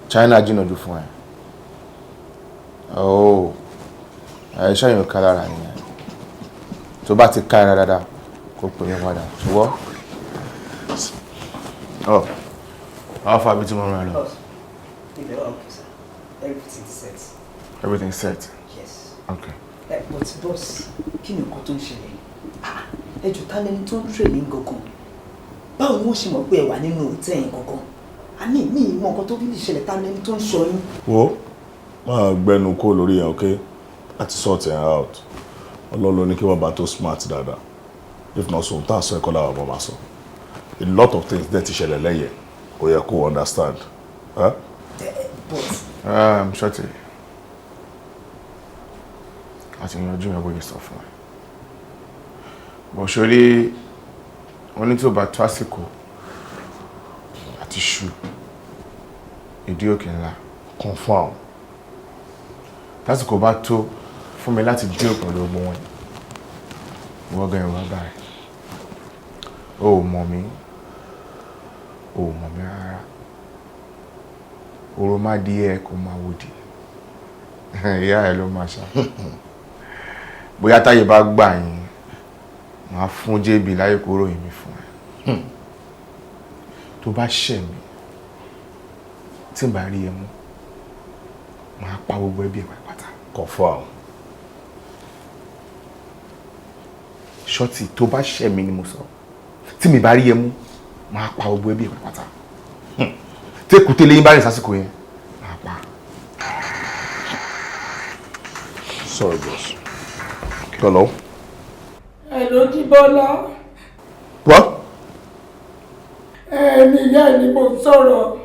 China jìnnà jù fún ẹ. Oh, iṣẹ́ yẹn ò kẹ́ lára nìyẹn. Tó bá ti ká ẹ dáadáa, kó pè mí padà, ṣùgbọ́n. Oh, how far bí tí mo rìn lọ? Okay, sir. Everything's set. Everything's set? Yes. Okay. But boss, kí ni nǹkan tó ń ṣẹlẹ̀? Ẹ jọ̀ọ́, ta lẹni tó ń tẹ̀lé gangan? Báwo ni wọ́n ṣe mọ̀ pé ẹ wà nínú òtẹ́ yẹn gangan? Àní mi mọ nǹkan tó bí lè ṣẹlẹ̀, ta lẹni tó ń sọ yín? Wo, máa gbẹnu kó lórí yẹn, okay? Láti sort it out. Ọlọ́run ló ní kí wọ́n bá tó smart dáadáa. If not so, tá a sọ ẹ̀kọ́ làwọn ọmọ máa sọ. A lot of things that ti ṣẹlẹ̀ lẹ́yìn, ó yẹ kó understand. Huh? Shorty, àti yanjú yẹn bóyá sọ fún ẹ. Bọ̀ sórí wọn ní tí ó bá tó àsìkò àti ṣu ìdí òkè ńlá. Confirm. Tásìkò bá tó fún mi láti deal pẹ̀lú ogun wọn. Ìwọ gan ìwà báyìí. O ò mọ̀ mí. O ò mọ̀ mí rárá. Oró má di ẹ kó máa wò di. Ìyá ẹ ló máa ṣá. Bóyá táyé bá gbà yín, màá fún JB láyé kó ròyìn mi fún ẹ. Tó bá ṣẹ̀ mí, Tí n bá rí ẹ mú, màá pa gbogbo ẹbí ẹ pátápátá. Confirm. Shorty, tó bá ṣẹ̀ mí ni mo sọ. Tí mi bá rí ẹ mú, màá pa gbogbo ẹbí ẹ pátápátá. Tí èkúté lẹ́yìn bá rìn sásìkò yẹn, màá pa. Sorry, boss. Hello? Hello, Jíbọ́lá. What? Ẹ̀mí ìyá ẹ̀ ni mo ń sọ̀rọ̀.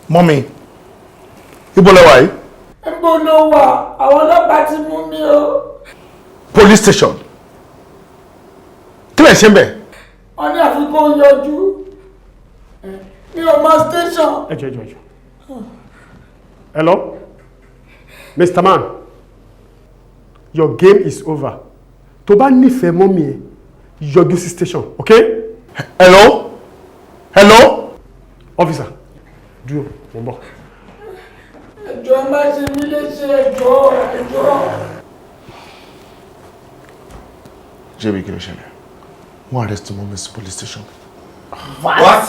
Mọ́mi, ibo lẹ wà yìí? Níbo ló wà? Àwọn ọlọ́pàá ti mú mi o. Police station. Kí lẹ̀ ṣe ń bẹ̀? Wọ́n ní àfikún yọjú. Mi ò mọ station. Ẹ jọ̀ọ́, ẹ jọ̀ọ́, ẹ jọ̀ọ́. Hello? Mr. Man, your game is over. Tó bá nífẹ̀ẹ́ mọ́mí ẹ, yọjú sí station, okay? Hello? Hello? Officer, dúró, mo ń bọ̀. Ẹ jọ̀ọ́, ẹ má ṣe mí léṣe, ẹ jọ̀ọ́, ẹ jọ̀ọ́. JB, kí ló ṣẹlẹ̀? Wọ́n arrest mọ́mí sí police station. What?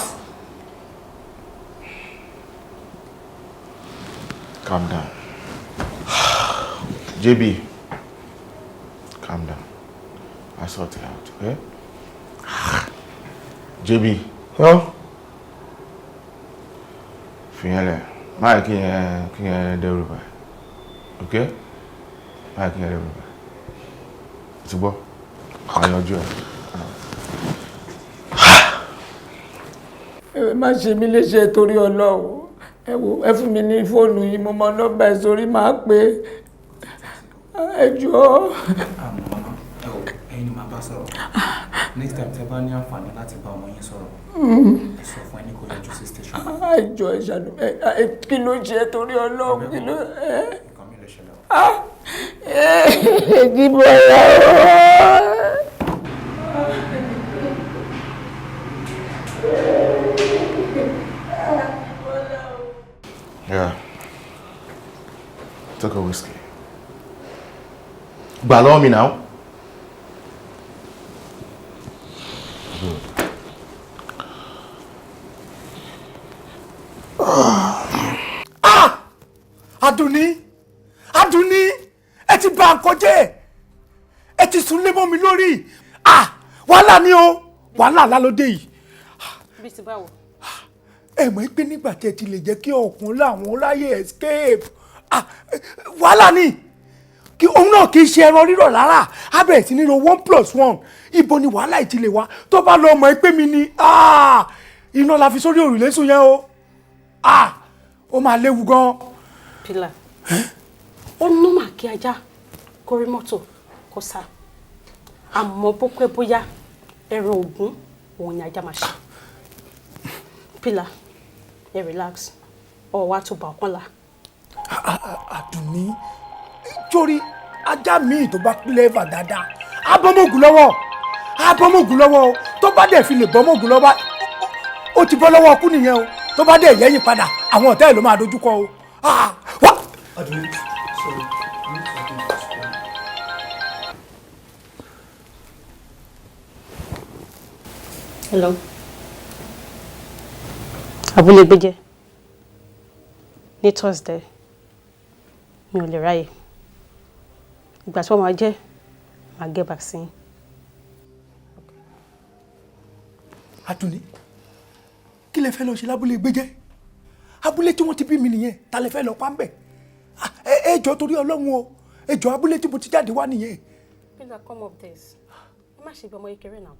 Calm down. JB, calm down. I sort it out, okay? JB. Huh? Fìyẹn lẹ̀, máa kí yẹn dẹ́rù bá ẹ, okay? Máa kí yẹn dẹ́rù bá ẹ. Ti gbọ́, máa yanjú ẹ. Ẹ má ṣe mí léṣe torí Ọlọ́run. Ẹ wo, ẹ fún mi ní fóònù yìí, mo mọ nọ́mbà ẹ sórí, máa pè é. Ẹ jọ̀ọ́. Màmá, ẹ ò, ẹ̀yin ni màá bá sọ̀rọ̀. Next time tẹ́ bá ní àǹfààní láti bá ọmọ yín sọ̀rọ̀, ẹ sọ fún ẹni kó yọjú sí station. Ẹ jọ̀ọ́, ẹ ṣàánú ẹ. Kí ló ṣe torí Ọlọ́run? Kí ló ẹ? Nǹkan mi ló ṣẹlẹ̀ o. Ah! Jíbọ́lá o. Yeah. Take a whiskey. Gbà lọ́wọ́ mi now. Good. Ah! Àdùnní, Àdùnní, ẹ ti bà nǹkan jẹ́, ẹ ti sùn lé mọ́ mi lórí. Ah! Wàhálà ni o, wàhálà ńlá ló dé yìí. Bí ti báwo? Ẹ mọ̀ pé nígbà tí ẹ ti lè jẹ́ kí ọ̀kùn láwọn ráyè escape, ah, wàhálà ni. Kí òun náà kì í ṣe ẹran rírọ̀ rárá, á bẹ̀rẹ̀ sí ní ro one plus one. Ibo ni wàhálà yìí ti lè wá? Tó bá lọ mọ̀ pé mi ni, ah, iná la fi sórí òrùlé sùn yẹn o. Ah, ó máa léwu gan. Pílà, ó normal kí ajá kó rí mọ́tò kó sá, àmọ́ bó pẹ́ bóyá, ẹran ògún òun ni ajá máa ṣe. Pílà, ẹ relax, ọ̀ wá tó bá ọ̀kan la. Àdùnní, torí ajá míì tó bá clever dáadáa, á bọ́mọ̀gùn lọ́wọ́, á bọ́mọ̀gùn lọ́wọ́ o. Tó bá dẹ̀ fi lè bọ́mọ̀gùn lọ́wọ́, ó ti bọ́ lọ́wọ́ ọkú nìyẹn o. Tó bá dẹ̀ yẹ́yìn padà, àwọn ọ̀tá ẹ̀ ló máa dojúkọ o. Ah, wá. Àdùnní, sorry, you need to attend to school. Hello. Abúlé gbéjẹ́ ní Thursday, mi ò lè ráyè. Ìgbà tí wọ́n máa jẹ́, máa get back sí yín. Àdùnní, kí lẹ fẹ́ lọ ṣe lábúlé gbéjẹ́? Abúlé tí wọ́n ti bí mi nìyẹn. Ta lẹ fẹ́ lọ pa ń bẹ̀? Ah, ẹ jọ̀ọ́, torí Ọlọ́run o, ẹ jọ̀ọ́, abúlé tí mo ti jáde wá nìyẹn. Peter, come up this. Ẹ má ṣe bí ọmọ kékeré náà.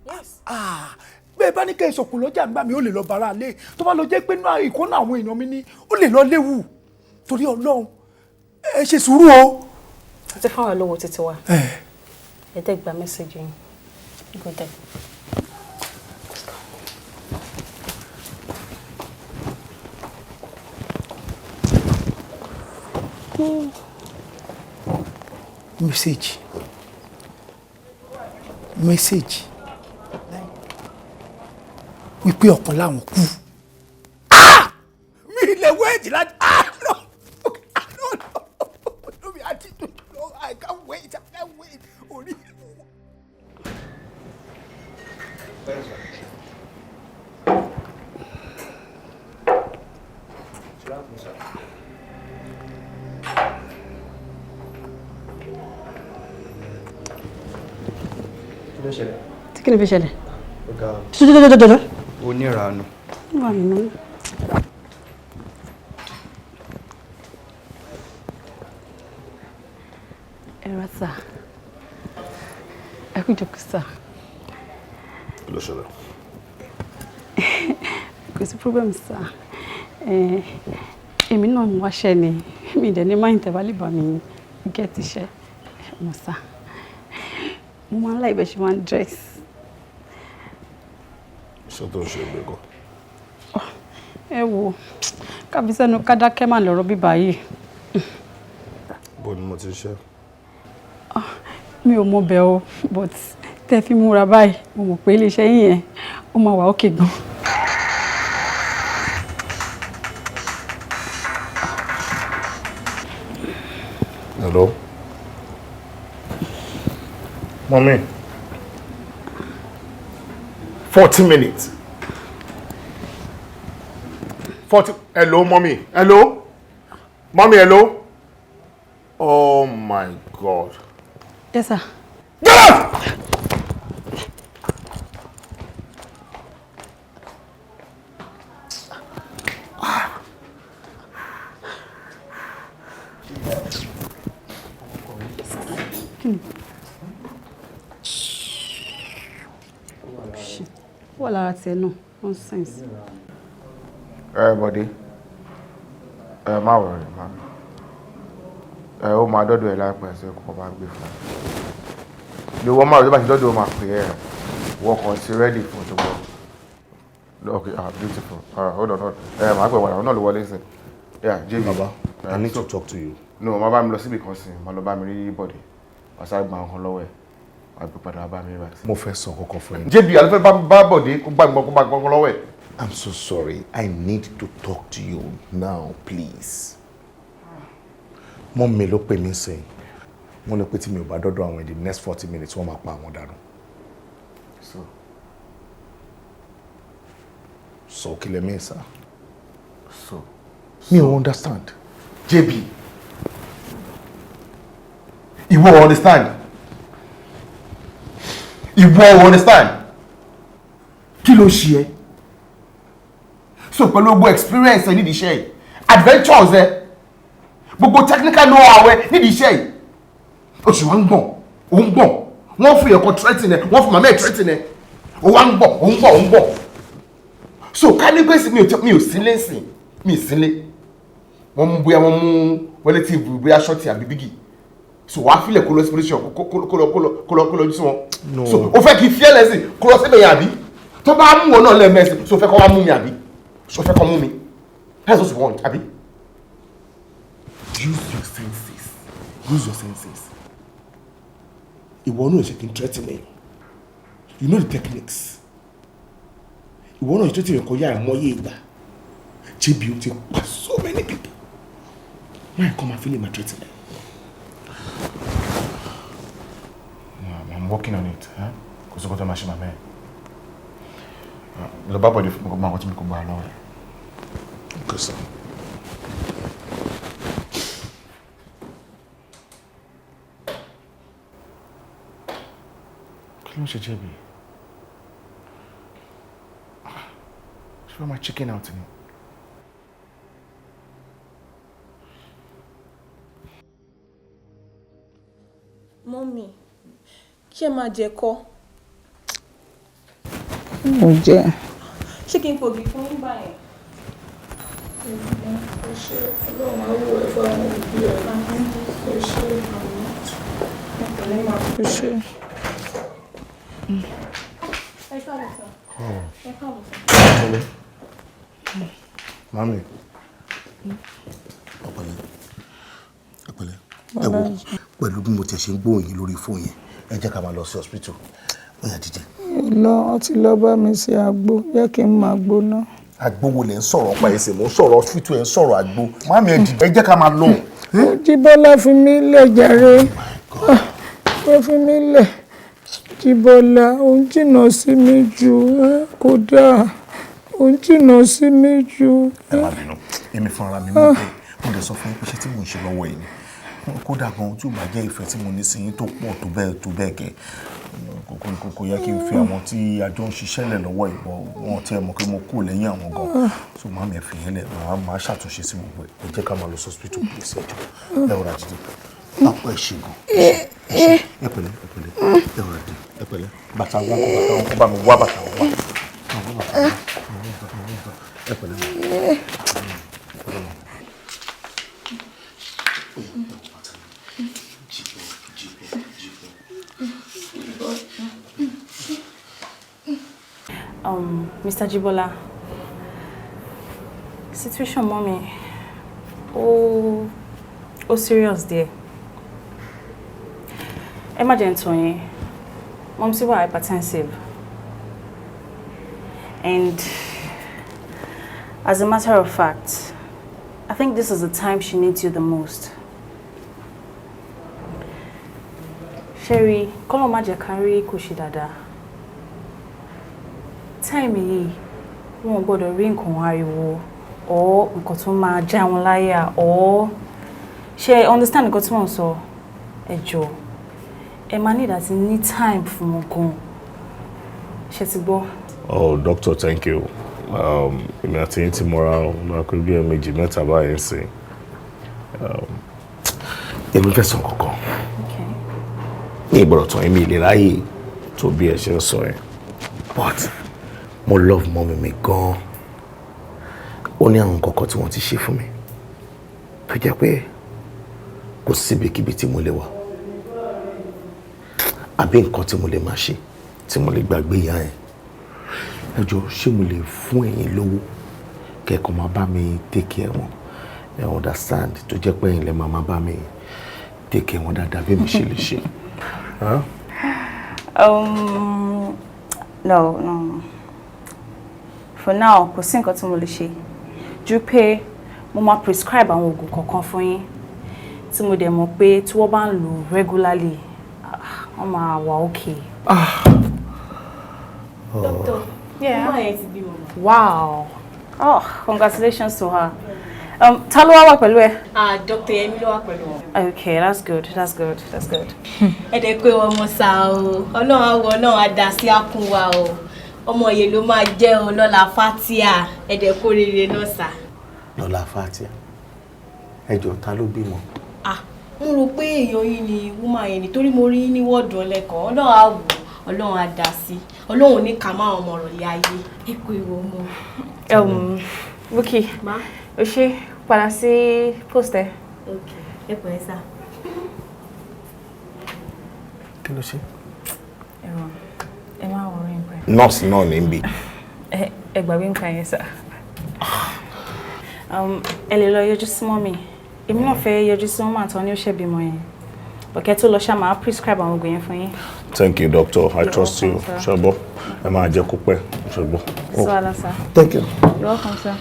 Yes. Ah, bẹ́ẹ̀ bá ní kẹ́ ẹ sọ̀kò lọ́jà ńgbà mi, ó lè lọ bára lé. Tó bá lọ jẹ́ pé náà ìkọ́nà àwọn èèyàn mi ní, ó lè lọ léwu. Torí Ọlọ́run, ẹ ṣe sùúrù o. Àti fáwọn olówó títí wa. Ẹ dẹ́ gba message yín. Go there. Let's go. Message, message wípé ọ̀kan láwọn kú. Ah! Mi lè wait láti, ah, no, ah, no, no, no, mi àti, no, I can't wait, I can't wait, orí. Ló ṣẹlẹ̀? Tí kí ni fi ṣẹlẹ̀? Ọ̀gá. Jọjọjọjọjọ. Onírànù. Wà nínú. Ẹ ra sà. Ẹ kú jókòó sà. Kí ló ṣẹlẹ̀? Kò sí problem sà. Èmi náà ń wáṣẹ́ ni. Mi dẹ̀ ní máa ń tẹ̀wá lè bá mi get iṣẹ́. Mo sà. Mo máa ń láì bẹ́ẹ̀ ṣe máa ń dress. Iṣẹ́ tó ń ṣe ìgbé kan. Ẹ wo, kábísẹ́nu kádákẹ́ mà lọ́rọ̀ bíbá yìí. Bó ni mo ti ṣe? Mi ò mọ bẹ́ẹ̀ o, but tẹ́ fi múra báyìí, mo mọ̀ pé iléeṣẹ́ yín yẹn ó máa wà ókè gan. Hello? Mommy. 40 minutes. 40. Hello, mommy. Hello? Mommy, hello? Oh my God. Yes, sir. Get out! Wà lára tiẹ̀ náà, nonsense. Ẹ Bọ̀dé, ẹ má wọrí, má. Ẹ ó máa dọ́dọ̀ ẹ láìpẹ́ ṣe kó bá gbé fún ẹ. Ní wọ́n máa tó bá ti dọ́dọ̀ ó máa pè é, wọ́n kàn ti ready fún tó gbọ́. Okay, ah, beautiful. Ah, hold on, hold on. Ẹ máa pẹ̀ wàrà, òun náà ló wọlé sí. Yeah, JB. Baba, I need to talk to you. No, má bá mi lọ síbi kan sí, má lọ bá mi rí Bọ̀dé. Wàá sáré gba nǹkan lọ́wọ́ ẹ̀. Wàá gbé padà wá bá mi rí báyìí. Mo fẹ́ sọ kọ́kọ́ fún ẹ. JB, àlọ́ fẹ́ bá Bọ̀dé kó gbà nǹkan lọ́wọ́ ẹ̀. I'm so sorry. I need to talk to you now, please. Mom mi ló pè mí sìn. Wọ́n ní pé tí mi ò bá dọ́dọ̀ àwọn in the next 40 minutes, wọ́n máa pa àwọn dànù. So? So kí lẹ mean, sir? So? Mi ò understand. JB, ìwọ understand? Ìwọ understand? Kí ló ṣe ẹ́? So pẹ̀lú gbogbo experience ẹ nídìí iṣẹ́ yìí, adventures ẹ, gbogbo technical know-how ẹ nídìí iṣẹ́ yìí, oṣù wa ń gbọ̀n, ò ń gbọ̀n, wọ́n fi ẹ̀kọ́ threaten ẹ, wọ́n fi màmá ẹ̀ threaten ẹ, ó wá ń gbọ̀n, ò ń gbọ̀n, ò ń gbọ̀n. So ká ní pé mi ò sílé sìn, mi ì sílé, wọ́n mú bóyá wọ́n mú relative bóyá shorty àbí biggie, so wàá filẹ̀ kó lọ sí police station kó lọ kó lọ kó lọ kó lọ sí wọn. So o fẹ́ kí fiẹ́ lẹ́sìn kó lọ síbẹ̀ yẹn àbí? Tó bá mú wọn náà lẹ́ẹ̀mẹ́sìn, so o fẹ́ kó wá mú mi àbí? So fẹ́ kọ́ mú mi? That's what you want, abi? Use your senses. Use your senses. Ìwọ náà ṣe kí n threaten me. You know the techniques. Ìwọ náà ṣe threaten me kọjá àìmọye ìgbà. JB ó ti pa so many people. Máa kọ́ máa fi lè máa threaten me. I'm working on it. Kò sí kó tó máa ṣe màmá ẹ̀. Lọ bá Bọ̀dé fún mi kó máa kó tí mi kò gbà lọ́wọ́ rẹ̀. Okay, sir. Kí ló ń ṣe JB? Ṣé wọ́n máa chicken out ni? Mọ́mì, kí ẹ máa jẹ kọ́. Mo jẹ. Ṣé kí n pògì fún yín báyìí? Ẹ ṣé, Ọlọ́run á wò ẹ́ fáwọn òbí ẹ. Ẹ ṣé. Ẹ ṣé. Ẹ káàbọ̀ sà. Ẹ káàbọ̀ sà. Mami. Ọ̀pẹ̀lẹ́. Ọ̀pẹ̀lẹ́. Ẹ wo, pẹ̀lú bí mo ti ṣe ń gbóhùn yín lórí fóònù yẹn, ẹ jẹ́ ká máa lọ sí hospital. Ó yá, dìde. Lọ, wọ́n ti lọ bá mi ṣe àgbo, jẹ́ kí n máa gbóná. Àgbo wo lẹ̀ ń sọ̀rọ̀ pa ẹsẹ̀? Mò ń sọ̀rọ̀ hospital, ẹ̀ ń sọ̀rọ̀ àgbo. Mami, ẹ dìde, ẹ jẹ́ ká máa lọ. Jíbọ́lá fi mí lẹ̀ jàre. Ó fi mí lẹ̀. Jíbọ́lá, ó ń jìnnà sí mi jù, kò dáa. Ó ń jìnnà sí mi jù. Ẹ má bínú, èmi fúnra mi mọ̀ pé mo lè sọ fún yín pé iṣẹ́ tí mò ń ṣe lọ́wọ́ yìí ni. Kódà gan tí ò bá jẹ́ ìfẹ́ tí mo ní sí yín tó pọ̀ tó bẹ́ẹ̀ tó bẹ́ẹ̀ gẹ́, kò yẹ kí n fi àwọn tí a jọ ń ṣiṣẹ́ lẹ̀ lọ́wọ́ ìbọn wọn tí ẹ mọ̀ pé mo kú lẹ́yìn àwọn gan. So màámi, ẹ fi yẹn lẹ̀, màá ṣàtúnṣe sí gbogbo ẹ̀. Ẹ jẹ́ ká máa lọ sí hospital, please. Ẹ jọ̀ọ́, ẹ rọra dìde. Àpò ẹ ṣe gan. Ẹ pẹ̀lẹ́, ẹ pẹ̀lẹ́, ẹ rọra dìde, ẹ pẹ̀lẹ́. Bàtà wọn kọ, bàtà wọn kọ, bá mi wá bàtà wọn wá. Ẹ pẹ̀lẹ́. Mr. Jibola, situation mommy, ó serious díẹ̀. Ẹ má jẹ́ n tàn yín, mom sì wà hypertensive. And as a matter of fact, I think this is the time she needs you the most. Sherry, kọ́lọ́ má jẹ́ ká rí kò ṣe dáadáa. Time yìí, wọn ò gbọ́dọ̀ rí nǹkan ariwo or nǹkan tó máa já wọn láyà or ṣe understand nǹkan tí wọ́n ń sọ. Ẹ jọ̀ọ́, ẹ máa need àti ní time fún wọn gan. Ṣé ti gbọ́? Oh, doctor, thank you. Èmi àti yín ti mọ́ra ọ̀nà pé bí ẹ̀ẹ̀mejì mẹ́ta báyìí ń sìn. Èmi fẹ́ sọ kankan. Ní ìgbọ̀rọ̀ tán, èmi ìlera yìí tó bí ẹ ṣe ń sọ yẹn. But mo love mummy mi gan. Ó ní àwọn kọ̀ọ̀kan tí wọ́n ti ṣe fún mi tó jẹ́ pé kò síbikíbi tí mo lè wà àbí nǹkan tí mo lè máa ṣe tí mo lè gbàgbé ìyá yẹn. Ẹ jọ̀ọ́, ṣé mo lè fún ẹ̀yin lówó kẹ́kọ̀ọ́ máa bá mi take care wọn? Ẹ understand, tó jẹ́ pé ẹ̀yin lè máa bá mi take care wọn dáadáa bí mi ṣe lè ṣe. Huh? No. For now, kò sí nǹkan tí mo lè ṣe ju pé mo máa prescribe àwọn oògùn kọ̀ọ̀kan fún yín tí mo dẹ̀ mọ̀ pé tí wọ́n bá ń lò regularly, ah, wọ́n máa wà okay. Doctor, Yeah. woman yẹn ti bímọ ma. Wow. Oh, congratulations to her. Ta ló wá wà pẹ̀lú ẹ? Ah, Dr. Yemi ló wà pẹ̀lú wọn. Okay, that's good. That's good. That's good. Ẹ dẹ̀ pé ọmọ sá o, Ọlọ́run á wọ, Ọlọ́run á dá sí àkún wa o. Ọmọ yẹn ló máa jẹ́ o lọ́la Fatia, ẹ dẹ̀ kó rere náà sá. Lọ́la Fatia, ẹ jọ̀ọ́, ta ló bímọ? Ah, mo rò pé èèyàn yín ni woman yẹn nítorí mo rí ní wọ́ọ̀dù ọlẹ́kọ̀ọ́. Ọlọ́run á wò, Ọlọ́run á dá sí. Ọlọ́run ò ní kà máa ọmọ rọ̀ lé ayé. Ẹ kú ìwọ ọmọ. Bukky, Ma? O ṣe, padà sí post ẹ. Okay, ẹ pẹ̀lẹ́ sá. Kí ló ṣe? Ẹ̀rọ, ẹ má worry nípa ẹ̀. Nọ́ọ̀sì náà ní bí. Ẹ gbàgbé nǹkan yẹn sá. Ẹ lè lọ yọjú sí mummy. Èmi náà fẹ́ yọjú sí mummy àtọ́ ní ó ṣẹ̀ bímọ yẹn. Bọ̀kẹ́ tó lọ ṣá máa prescribe àwọn oògùn yẹn fún yín. Thank you, doctor. I trust you. Welcome, sir. Ṣé gbọ́? Ẹ máa jẹ́ kó pẹ́. Ṣé gbọ́? Sí wàhálà sá. Thank you. You're welcome, sir.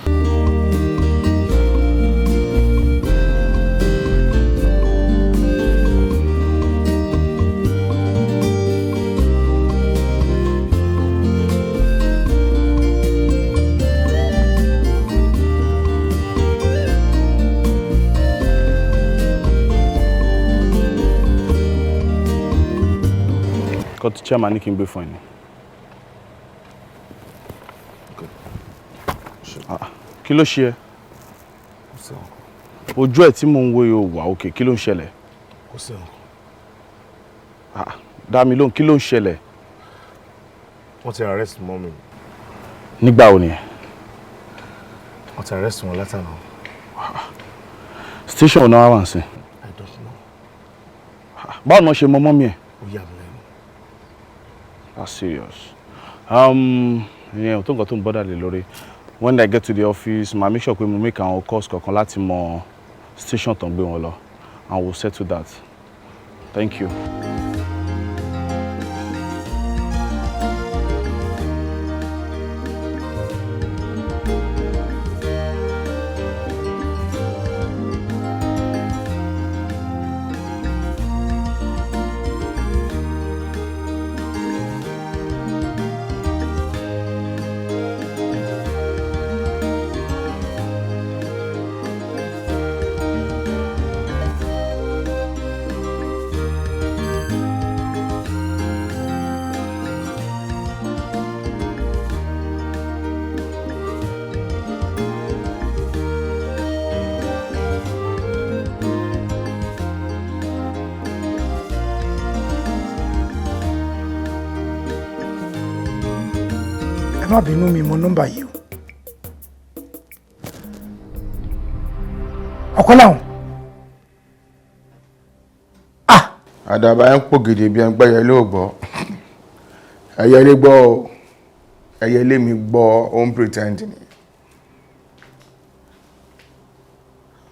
Nǹkan tí chairman ní kí n gbé fún ẹ ni. Ah, kí ló ṣe ẹ́? Ojú ẹ̀ tí mò ń wo yóò wà òkè, kí ló ń ṣẹlẹ̀? Kò sí nǹkan. Ah, dá mi lóhùn, kí ló ń ṣẹlẹ̀? Wọ́n ti arrest mummy. Nígbà wo ni? Wọ́n ti arrest wọn látàná. Station ọ̀nà wa wà ń sìn. I don't know. Báwo ni wọ́n ṣe mọ mummy ẹ̀? Ó yà mí lẹ́nu. That's serious. Ìyẹn ò tó nǹkan tó ń bother lé lórí. When I get to the office, màá make sure pé mo make àwọn calls kọ̀ọ̀kan láti mọ station tó ń gbé wọn lọ, and we'll settle that. Thank you. Ẹ má bínú, mi mọ nọ́mbà yìí o. Ọ̀kan làwọn. Àdàbà ẹ̀ ń pò gèdè bí ẹn gbẹ́yẹ lé ò gbọ́. Ẹyẹ ilé gbọ́ o, ẹyẹ ilé mi gbọ́, ó ń pretend ni.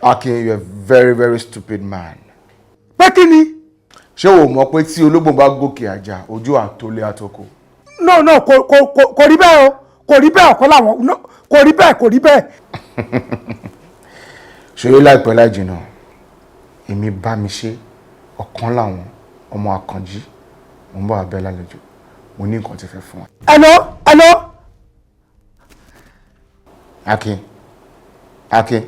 Akin, you are a very very stupid man. Pé kí ni? Ṣé o mọ̀ pé tí ológbò bá gòkè àjà, ojú àtolé àtoko? No, no, kò rí bẹ́ẹ̀ o, kò rí bẹ́ẹ̀. Ọ̀kan làwọn, no, kò rí bẹ́ẹ̀, kò rí bẹ́ẹ̀. Ṣeré láìpẹ́ láì jìnnà, èmi bá mi ṣe ọ̀kan làwọn ọmọ Àkànjí, mo ń bọ̀ abẹ́ lálejò, mo ní nǹkan tí fẹ́ fún ẹ. Hello, hello. Akin, Akin.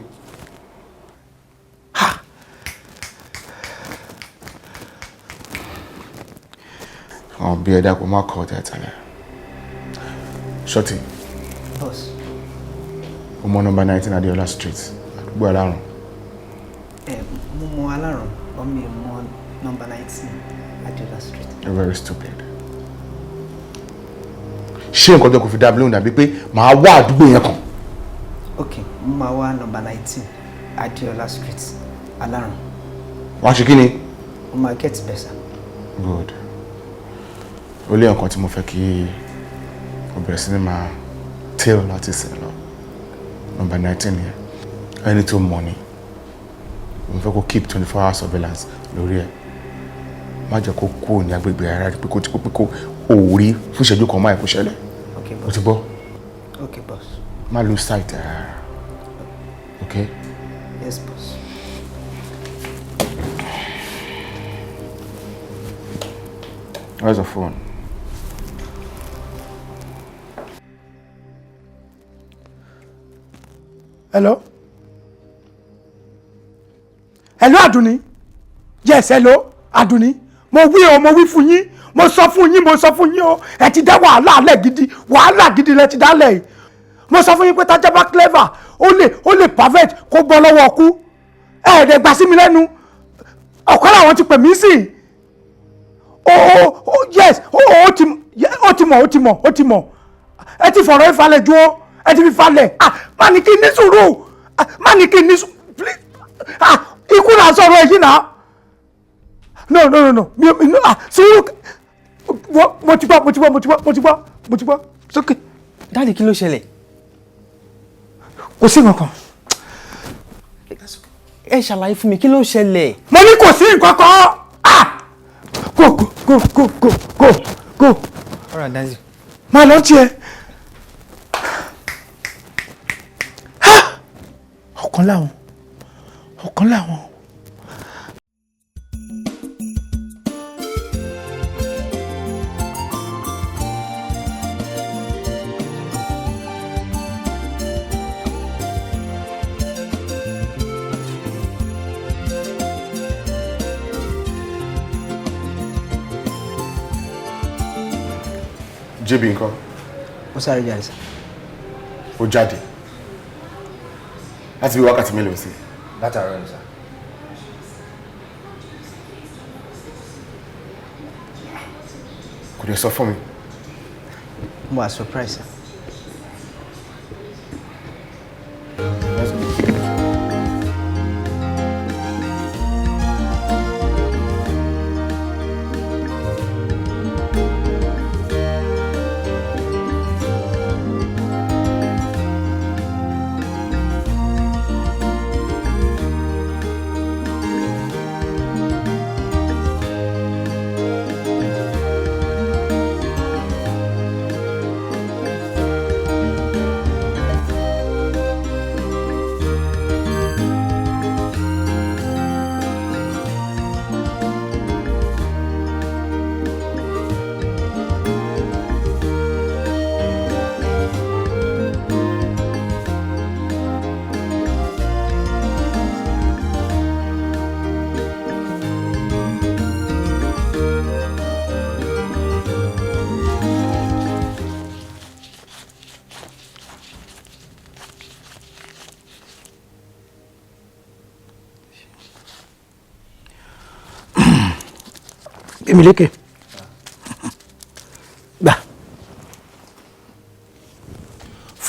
Àwọn bí ẹ̀dá kò má kọ́ ọ̀tẹ̀ tẹ́lẹ̀. Ṣọ́tì. Boss. O mọ nọ́mbà 19 Adeola Street, àdúgbò Alárùn? Ẹ mo mọ Alárùn, but mi ò mọ nọ́mbà 19 Adeola Street. You're very stupid. Ṣé nǹkan tó kò fi dá mi lóhùn dàbí pé màá wá àdúgbò yẹn kàn? Ok, mo máa wá nọ́mbà 19 Adeola Street, Alárùn. Wàá ṣe kí ni? Mo máa get better. Good. Ó lé nǹkan tí mo fẹ́ kí o bẹ̀rẹ̀ sí ní máa tail láti sìn lọ. Nọ́mbà 19 yẹn. Ẹni tó mọ̀ ni. Mo fẹ́ kó keep 24 hour surveillance lórí ẹ̀. Má jẹ́ kó kúrò ní agbègbè ara rẹ̀, pé kó ti kó pé kó òórí fún ìṣẹ́jú kan máa kó ṣẹlẹ̀. Okay, O ti gbọ́? Okay, boss. Má lose sight ẹ̀ rárá. Okay? Yes, boss. Where's the phone? Hello, hello, Àdùnní. Yes, hello, Àdùnní. Mo wí o, mo wí fún yín, mo sọ fún yín, mo sọ fún yín o. Ẹ ti dá wàhálà alẹ́ gidi, wàhálà gidi lẹ ti dálẹ̀ yìí. Mo sọ fún yín pé tájá bá clever, ó lè perfect kó bọ́ lọ́wọ́ ọkú. Ẹ ẹ̀ẹ́dẹ̀ gbà sí mi lẹ́nu. Ọ̀kan làwọn ti pè mí sí. O yes, ó ti mọ̀, ó ti mọ̀, ó ti mọ̀. Ẹ ti fọ̀rọ̀ ìfalẹ̀ ju o, ẹ ti fi falẹ̀. Ah, má ní kí n ní sùúrù. Ah, má ní kí n ní sùúrù, please. Ah, ikú là ń sọ̀rọ̀ èyí náà. No, no, no, no, mi no. Ah, sùúrù. Mo ti gbọ́, mo ti gbọ́, mo ti gbọ́, mo ti gbọ́, mo ti gbọ́ sókè. Daddy, kí ló ṣẹlẹ̀? Kò sí nǹkan kan. Ẹ ṣàlàyé fún mi, kí ló ṣẹlẹ̀? Mo ní kò sí nǹkan kan. Ah, go, go, go, go, go, go, go. All right, Daddy. Máa lọ tiẹ̀. Ọ̀kan láwọn, ọ̀kan láwọn. JB ńkọ́? Ó sáré jáde, sir. Ó jáde láti bí wákàtí mélòó sí? Látàárọ̀ ni, sir. Kò dé sọ fún mi. Mo wà surprise, sir. Let's go. Gbémilékè, gbà.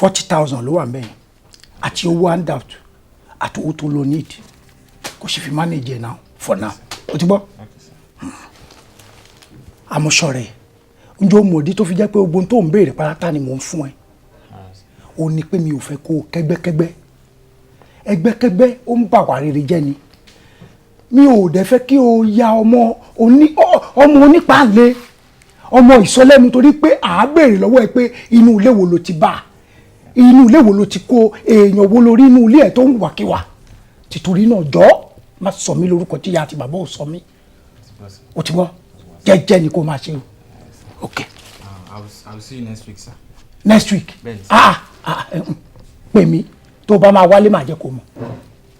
40,000 ló wà mẹ́yìn àti owó handout àti owó tó lo need kò sì fi manage ẹ̀ now, for now. O ti gbọ́? Àmọ́ ṣọ̀rẹ́, ǹjẹ́ o mọ̀ ìdí tó fi jẹ́ pé ogun tó ń béèrè pátá ni mò ń fún ẹ? Ó ní pé mi ò fẹ́ kó o kẹ́gbẹ́kẹ́gbẹ́. Ẹgbẹ́kẹ́gbẹ́ ó ń bà wá rere jẹ́ ni. Mi ò dẹ̀ fẹ́ kí o ya ọmọ onípàlẹ́, ọmọ ìsọlẹ́nu, torí pé à á béèrè lọ́wọ́ ẹ pé inú ilé wo ló ti bá, inú ilé wo ló ti kó, èèyàn wo lórí inú ilé ẹ̀ tó ń wàkiwà. Tìtorí náà jọ́ má sọ mí lórúkọ tí ìyá àti bàbá ò sọ mí. O ti gbọ́? Jẹ́jẹ́ ni kó máa ṣe o. Ok. I will see you next week, sir. Next week? Bẹ́ẹ̀ni, sir. Ah ah, pè mí tó o bá máa wálé, máa jẹ́ kó mọ̀.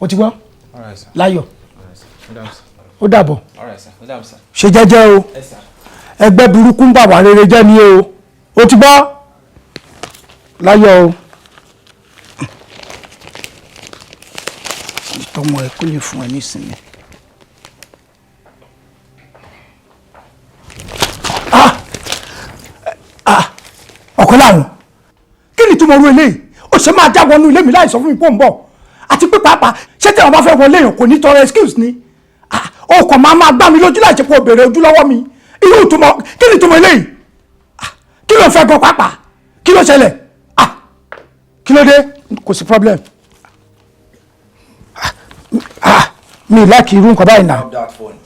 O ti gbọ́? All right, sir. Láyọ̀. All right, sir. Ó dàbọ̀, sir. Ó dàbọ̀. All right, sir. Ó dàbọ̀, sir. Ṣe jẹ́jẹ́ o. Yes, sir. Ẹgbẹ́ burúkú ń bà wá rere jẹ́ ni o. O ti gbọ́? Láyọ̀ o. Tọmọ ẹ kó lè fún ẹ nísìnyí. Ọ̀kan láwọn, kí ni túmọ̀ orú eléyìí? Ó ṣe máa já wọnú ilé mi láì sọ fún mi pé ó ń bọ̀? Àti pé pàápàá, ṣé tí àwọn bá fẹ́ wọlé èèyàn kò ní tọrọ excuse ni? Ó kàn máa gbá mi lójú láì ṣe pé o béèrè ojú lọ́wọ́ mi. Irú ìtumọ̀ kí ni túmọ̀ eléyìí? Kí ló fẹ́ gan pàápàá? Kí ló ṣẹlẹ̀? Kí ló dé? Kò sí problem. Mi láìkí irú nǹkan báyìí náà. Drop that phone.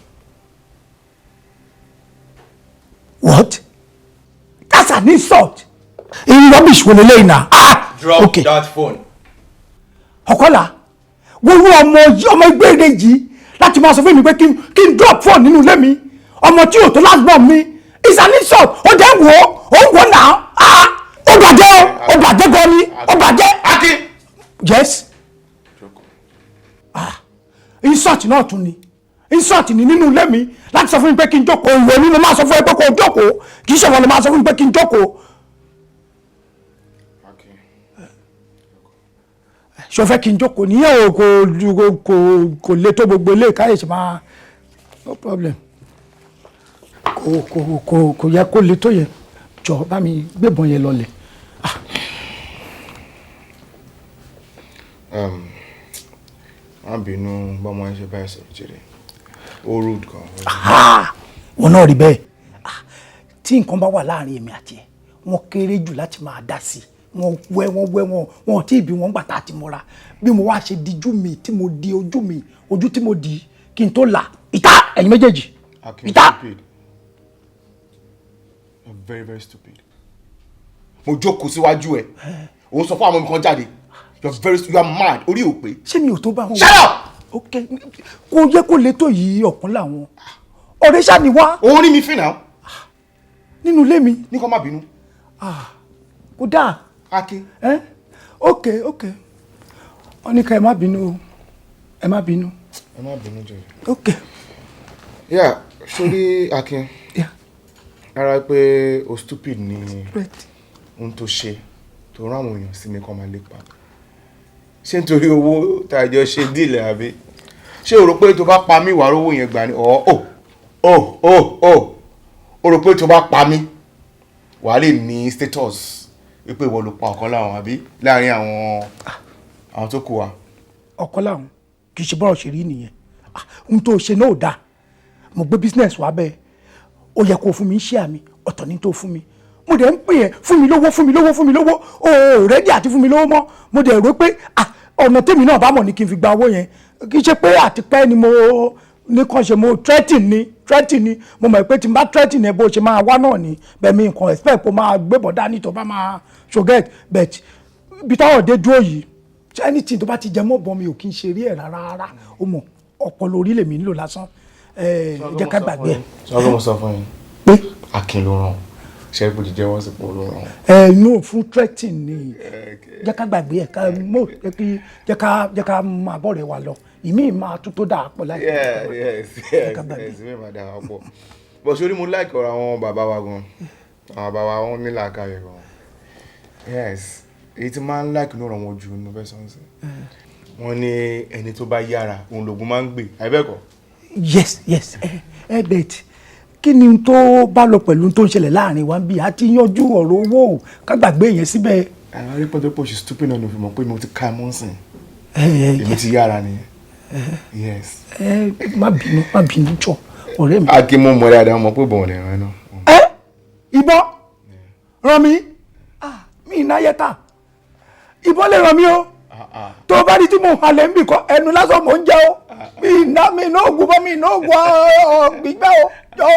What? That's an insult. Irú rubbish wo leléyìí náà? Drop Okay. that phone. Ọ̀kọ́là, wọ́n rú ọmọ ọmọ ìgbére yìí láti máa sọ fún mi pé kí n drop phone nínú ilé mi. Ọmọ tí ò tó last born mi. It's an insult. Ó jẹ́ wò ó, ó ń wò náà. Ó bàjẹ́ o, ó bàjẹ́ gan ni, ó bàjẹ́. Akin. Yes. Insult náà tún ni. Insult ni nínú ilé mi láti sọ fún mi pé kí n jókòó. Ìwé mi mo máa sọ fún ẹ pé kó o jókòó. Kì í ṣe wọn ló máa sọ fún mi pé kí n jókòó. Ṣo fẹ́ kí n jókòó níyẹn o? Kò le tó gbogbo ilé ìkáyè ṣe máa, no problem. Kò yẹ kó le tó yẹ. Jọ, bá mi gbébọn yẹn lọlẹ̀. Má bínú bọ́mọ ẹ ṣe báyìí sọ̀rọ̀ jèrè, ó rude gan. Wọn náà rí bẹ́ẹ̀. Tí nǹkan bá wà láàrin èmi àti ẹ̀, wọ́n kéré jù láti máa dá sí i. Wọ́n wẹ́, wọ́n wẹ́, wọn tí ìbí wọn gbà tá a ti mọ́ra. Bí mo wá ṣe dijú mi tí mo di ojú mi, ojú tí mo di kí n tó là ìta, ẹ̀yin méjèèjì. Akin, ìta. stupid. You're very very stupid. Mo jókòó síwájú ẹ, òun sọ fún àwọn ọmọ mi kan jáde. You are mad. Orí ò pé. Ṣé mi ò tó bá wọn? Shut up! Ok, kò yẹ kó le tó yìí. Ọ̀kan làwọn ọ̀rẹ́ ṣáà ni wá. Òun rí mi fín náà. Nínú ilé mi. Ní kó má bínú. Kò dáa. Akin. Ẹ ok, wọ́n ní ká ẹ má bínú o, ẹ má bínú. Ẹ má bínú jẹ́. Ok. Yeah, sórí Akin. Ara pé o stupid ni ohun tó ṣe tó rán àwọn èèyàn sí mi kó máa lépa. Ṣé nítorí owó tá a jọ ṣe deal àbí? Ṣé o rò pé tó bá pa mí wàá rówó yẹn gbà ni? Ọ̀ ò ò ò o rò pé tó bá pa mí wàá lè ní status wípé ìwọ ló pa ọ̀kan láwọn àbí láàrin àwọn tó kù wa? Ọ̀kan láwọn, kì í ṣe bọ́rọ̀ ṣe rí nìyẹn. Ohun tó ṣe náà ò dáa. Mo gbé business wá bẹ́ẹ̀, ó yẹ kó o fún mi ṣé àmì ọ̀tọ̀ ní tó fún mi. Mo dẹ̀ ń pè ẹ́, fún mi lówó, fún mi lówó, fún mi lówó. O ò ready àti fún mi lówó mọ́. Mo dẹ̀ rò pé ọ̀nà tèmi náà bá mọ̀ ní kí n fi gba owó yẹn. Kì í ṣe pé àtipẹ́ ni mo ní kàn ṣe, mo threatening ni, threatening ni. Mo mọ̀ pé tí n bá threatening ẹ, bó ṣe máa wá náà ni bẹ́ẹ̀. Mi nǹkan expect kó máa gbébọn dání tó bá máa so get, but bí táwọn dé dúró yìí, anything tó bá ti jẹ mọ́ bọ́n, mi ò kí n ṣe rí ẹ̀ rárá rárá. Ó mọ̀, ọpọlọ orí lèmi ń lò lásán. Jẹ́ ká gbàgbé ẹ̀. Sọ mo sọ fún yín pé Akin ló ràn ṣe é, kò ti jẹ́wọ́ sí pé ó ló ràn. Ẹ no, fún threatening ni. Jẹ́ ká gbàgbé ẹ̀, ká mọ̀ jẹ́ ká máa bọ̀ rẹ̀ wá lọ. Ìmí máa tún tó dáa pọ̀ láìpẹ́. Yes, mi máa dáa pọ̀, but sórí, mo like ọ̀rọ̀ àwọn bàbá wa gan. Àwọn bàbá wa, wọn ní làákàyè gan. Yes, èyí tí máa ń like ní ọ̀rọ̀ wọn jù ní fẹ́ sọ́nsìn, wọ́n ní ẹni tó bá yára òun lògùn máa ń gbè, àbẹ́ẹ̀kọ́? Yes, ẹ bet, kí ni tó bá lọ pẹ̀lú tó ń ṣẹlẹ̀ láàrin wa bí a ti yanjú ọ̀rọ̀ owó, ká gbàgbé yẹn síbẹ̀. Àwọn arípọ̀ tó pọ̀ ṣe stupid náà ló fi mọ̀ pé mo ti ká ẹ mọ́ sìn. Èmi ti yára nìyẹn. Yes. Ẹ má bínú, má bínú jọ, ọ̀rẹ́ mi. Akin, mo mọ̀ dáadáa, mo mọ̀ pé bọ̀wọ̀n lè ràn ẹ́ náà. Ìbọn ràn mí. Ah, mi ì náyẹ ta. Ìbọn lè ràn mí o. Tó o bá di tí mo halẹ̀ ń bì kọ́, ẹnu lásán mò ń jẹ o. Mi ì ná, mi ì ná ògùn bọ́, mi ì ná ògùn gbígbẹ́ o. Jọ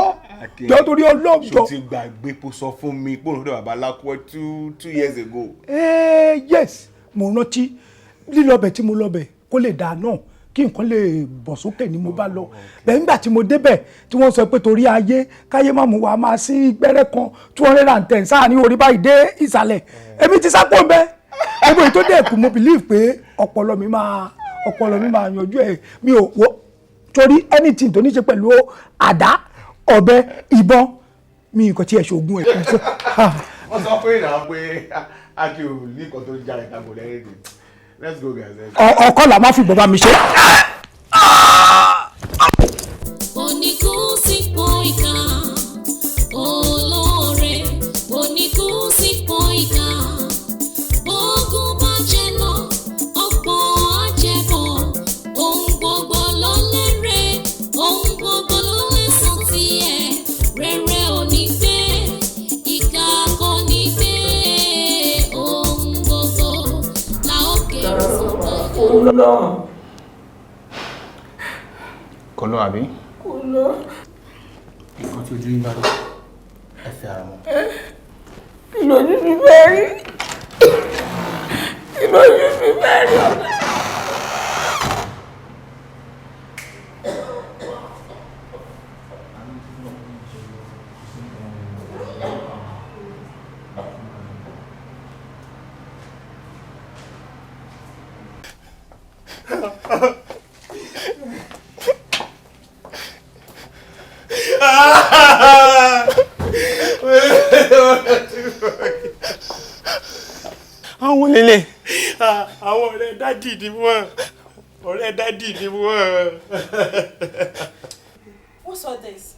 jọ, torí Ọlọ́run, jọ. Ṣo ti gbàgbé kó sọ fún mi pé òun lọ́dọ̀ bàbá Lákúẹ́ 2 years ago? Yes, mo rántí lílọbẹ̀ tí mo lọbẹ̀ kó lè dáa náà, kí nǹkan lè bọ̀ sókè ni mo bá lọ bẹ́ẹ̀. Nígbà tí mo débẹ̀, tí wọ́n sọ pé torí ayé káyé má mú wa máa sí gbẹ́rẹ́ kan 210 sáà ní orí báyìí dé ìsàlẹ̀, èmi ti sápò ń bẹ́. Gbogbo èyí tó dé kù, mo believe pé ọpọlọ mi máa yanjú ẹ̀. Mi ò wọ́ torí anything tó ní ṣe pẹ̀lú àdá, ọ̀bẹ, ìbọn, mi nǹkan tí ẹ̀ ṣoògùn ẹ̀. Wọ́n sọ pé ìnáwó pé Akin ò ní nǹkan tó ń jáde tàbí lẹ́yìn. Let's go, guys. Let's go. Ọkọ là má fi bàbá mi ṣe. Oníkú sípò ìkà, olóore oníkú sípò ìkà. Bógun bá jẹ lọ, ọ̀pọ̀ á jẹ bọ̀. Ohun gbogbo ló lérè, ohun gbogbo ló lẹ́san tiẹ̀. Rere ò ní gbé, ìkà kò ní gbé. Ohun gbogbo la ó kéré fún Kò lọ. Kò lọ, àbí? Kò lọ. Nǹkan tí ojú yín bá rí, ẹ fi ara mọ́. Kí lójú mi fẹ́ rí? Kí lójú mi fẹ́ rí ọ̀gá? Àwọn lélẹ̀. Àwọn ọ̀rẹ́ daddy ni wọ́n, ọ̀rẹ́ daddy ni wọ́n. What's all this?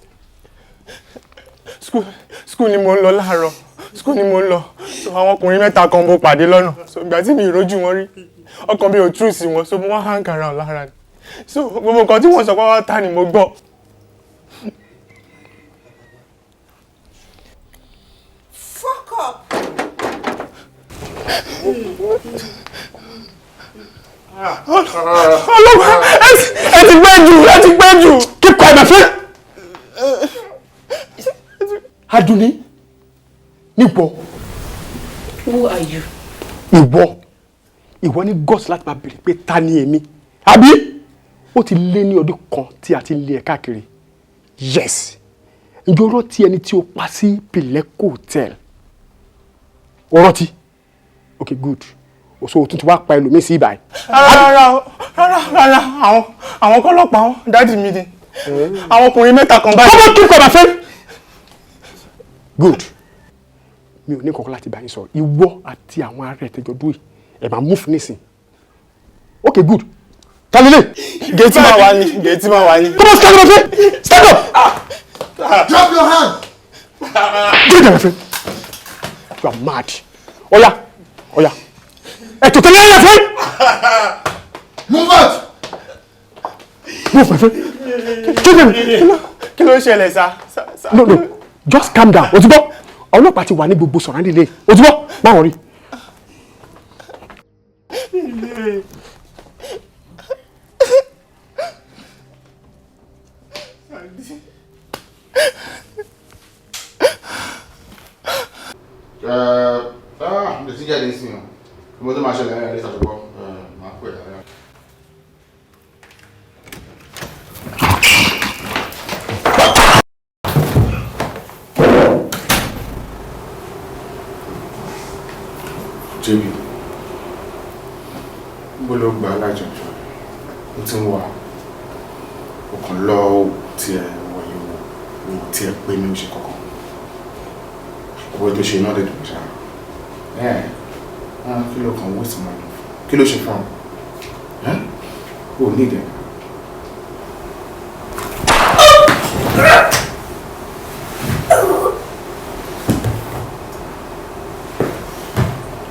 School ni mo ń lọ láàárọ̀, school ni mo ń lọ. So àwọn ọkùnrin mẹ́ta kan mo pàdé lọ́nà. So ìgbà tí mi ìrójú wọn rí, ọkàn mi ò true sí wọn, so mo wá hang around lára ni. So gbogbo nǹkan tí wọ́n sọ pátá ni mo gbọ́. Fuck up! Ọlọ́pàá, ẹ ti gbẹ́ jù, ẹ ti gbẹ́ jù. Keep quiet, my friend. Adunni, níbo? Who are you? Ìwọ ní guts láti máa béèrè pé ta ni èmi, àbí? Ó ti lé ní ọdún kan tí a ti ń lé ẹ káàkiri. Yes, ǹjẹ́ o rántí ẹni tí o pa sí Pileco Hotel? O rántí? Okay, good. So o tún ti wá pa ẹlòmíì sí ibàyìí. Rárá, rárá, rárá, àwọn kọ́ ló pa wọ́n, daddy mi ni. Àwọn ọkùnrin mẹ́ta kan báyìí. Come on, keep quiet, my friend. Good. Mi ò ní kankan láti bá yín sọ. Ìwọ àti àwọn ará ẹ̀ tẹ́jọ́ dúró yìí, ẹ̀ máa move nísìn. Okay, good. Ta lélẹ̀? Gate máa wà ní, gate máa wà ní. Come on, stand up, my friend. Stand up. Drop your hand. Get down, my friend. You are mad. Oya, oya. Ẹ tó tẹ̀lé ẹ̀ friend. Move out. Move, my friend. Get down. Kí ló ń ṣẹlẹ̀ sá? No, just calm down. O ti gbọ́? Ọlọ́pàá ti wà ní gbogbo surrounding ilé. O ti gbọ́? Má worry. Mo ti jáde sí o. Mo tó máa ṣẹlẹ̀ ẹ̀rọ ìṣàtúbọ̀ máa pè é. JB, bó ló gbà lájọjọ? Ó ti ń wà. Ó kàn lọ tiẹ̀ wọ̀nyí wò, ó tiẹ̀ pé mi ò ṣe kankan. Owó tó ṣe iná lè dùn ṣá. Ẹ̀ kí ló kàn waste my life? Kí ló ṣe fún ọ? Ó ní ìdẹ̀.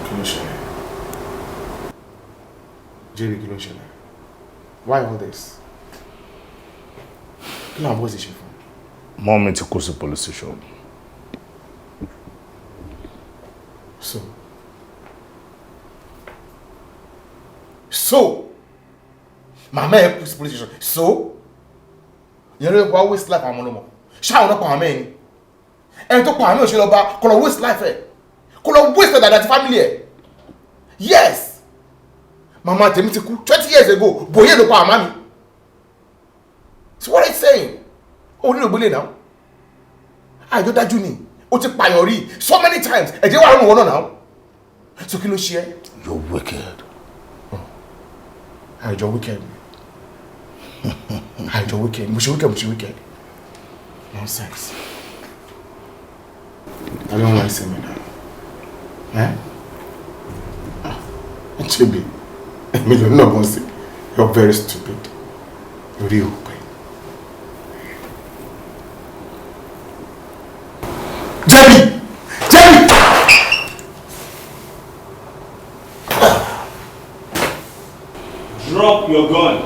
Kí ló ṣe? Jerry, kí ló ń ṣẹlẹ̀? Why all this? Kí làwọn boys ṣe fún? Mummy ti kú sí police station. So, màmá ẹ kú sí police station. So, ìyẹn ló yẹ kó wá waste life àwọn ọmọ. Ṣáà ọ̀nà pa màmá ẹ ni. Ẹni tó pa màmá ẹ ò ṣe lọ bá kó lọ waste life ẹ. Kó lọ waste dàda àti family ẹ. Yes! Màmá tèmi ti kú 20 years ago. Bòye ló pa màmá mi. So what are you saying? O nílò gbélé náà. Àìjọ dájú ni. O ti pààyàn rí so many times. Ẹ̀jẹ̀ wà lọ́nà wọn náà náà. So kí ló ṣe ẹ́? You're wicked. Àìjọ wicked. Àìjọ wicked. Mo ṣe wicked, mo ṣe wicked. Nonsense. I don't want to see me now. Eh? Chibi, èmi ló ń nà bọ́ sí. You're very stupid. Orí ò pé. Jerry! Jerry! Drop your gun.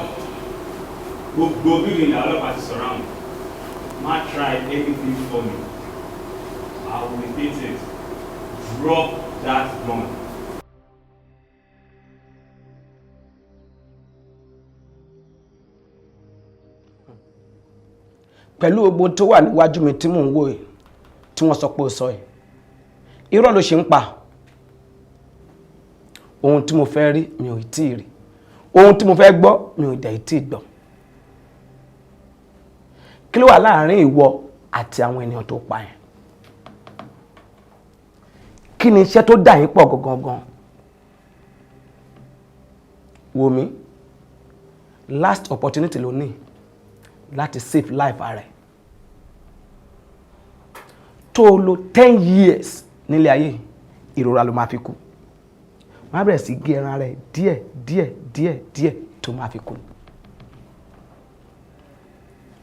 Gbogbo building na ọlọ́pàá ti surround. Má try anything for me. I will repeat it. Drop that gun. Pẹ̀lú gbogbo tó wà níwájú mi tí mò ń wò yìí, tí wọ́n sọ pé ó sọ yìí, irọ́ ló ṣe ń pa. Ohun tí mo fẹ́ rí, mi ò tí ì rí. Ohun tí mo fẹ́ gbọ́, mi ò dẹ̀ tí ì gbọ́. Kí ló wà láàárín ìwọ àti àwọn ènìyàn tó pa yẹn? Kí ni iṣẹ́ tó dà yín pọ̀ gangan? Wò mí, last opportunity ló ní láti save life ara ẹ̀. Tó o lo 10 years nílé ayé, ìrora ló máa fi kú. Wọ́n á bẹ̀rẹ̀ sí gé ẹran rẹ̀ díẹ̀ díẹ̀ díẹ̀ díẹ̀ tó máa fi kú.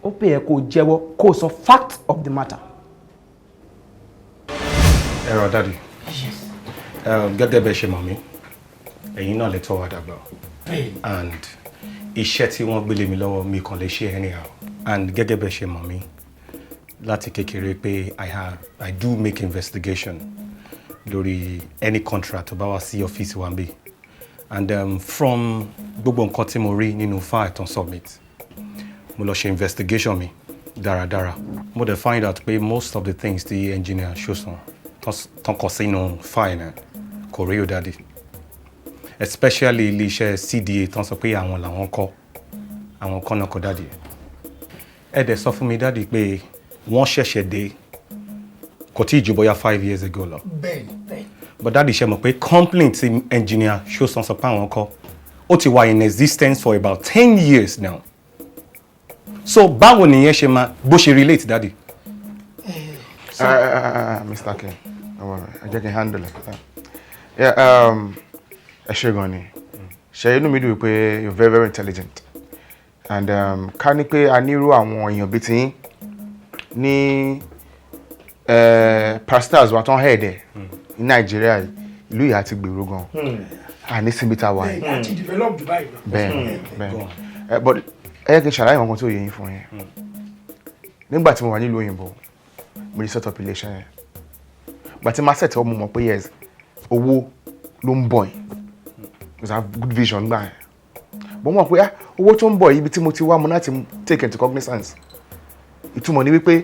Ó pè é kó o jẹ́wọ́, kó o sọ fact of the matter. Ẹ rọ, Daddy, gẹ́gẹ́ bẹ́ẹ̀ ṣe mọ̀ mí, ẹ̀yin náà lè tọ́ wa dàgbà and iṣẹ́ tí wọ́n gbélé mi lọ́wọ́, mi kàn lè ṣe anyhow. And gẹ́gẹ́ bẹ́ẹ̀ ṣe mọ̀ mí láti kékeré pé I do make investigation lórí any contract tó bá wá sí ọ́fíìsì wa níbí. And from gbogbo nǹkan tí mo rí nínú file tán submit, mo lọ ṣe investigation mi dáradára. Mo dẹ̀ find out pé most of the things tí engineer Ṣósàn tán kọ sínú file náà kò rí o, Daddy, especially iléeṣẹ́ CDA tán sọ pé àwọn làwọn kọ́, àwọn kan náà kọ́. Daddy, ẹ dẹ̀ sọ fún mi, Daddy, pé wọ́n ṣẹ̀ṣẹ̀ dé, kò tí ì ju bóyá 5 years ago lọ. Bẹ́ẹ̀ni, bẹ́ẹ̀ni. But Daddy, ṣe mọ̀ pé complaint tí engineer Ṣósàn sọ pé àwọn kọ́, ó ti wà in existence for about 10 years now. So báwo nìyẹn ṣe máa bó ṣe relate, Daddy? Mr. King, ẹ jẹ́ kí n handle it. Yeah, ẹ ṣé gan ni. Ṣe inú mi dùn pé you're very, very intelligent. And ká ní pé a nírú àwọn èèyàn bíi tiyín ní pastors wa tán head ẹ̀ ní Nàìjíríà yìí, ìlú yìí á ti gbèrú gan. À ní síbi tá a wà yìí. Bẹ́ẹ̀ni, àti develop Dubai lọ. Bẹ́ẹ̀ni, bẹ́ẹ̀ni. But ẹ jẹ́ kí n ṣàlàyé nǹkan tó yẹ yín fún yín. Nígbà tí mo wà nílùú òyìnbó, mo ti set up iléeṣẹ́ yẹn. Ìgbà tí màá set up, mo mọ̀ pé yes, owó ló ń bọ̀ yìí, because I have good vision gbà yẹn. Mo mọ̀ pé ah, owó tó ń bọ̀ yìí, ibi tí mo ti wá, mo láti take into cognizance. Ìtumọ̀ ni wípé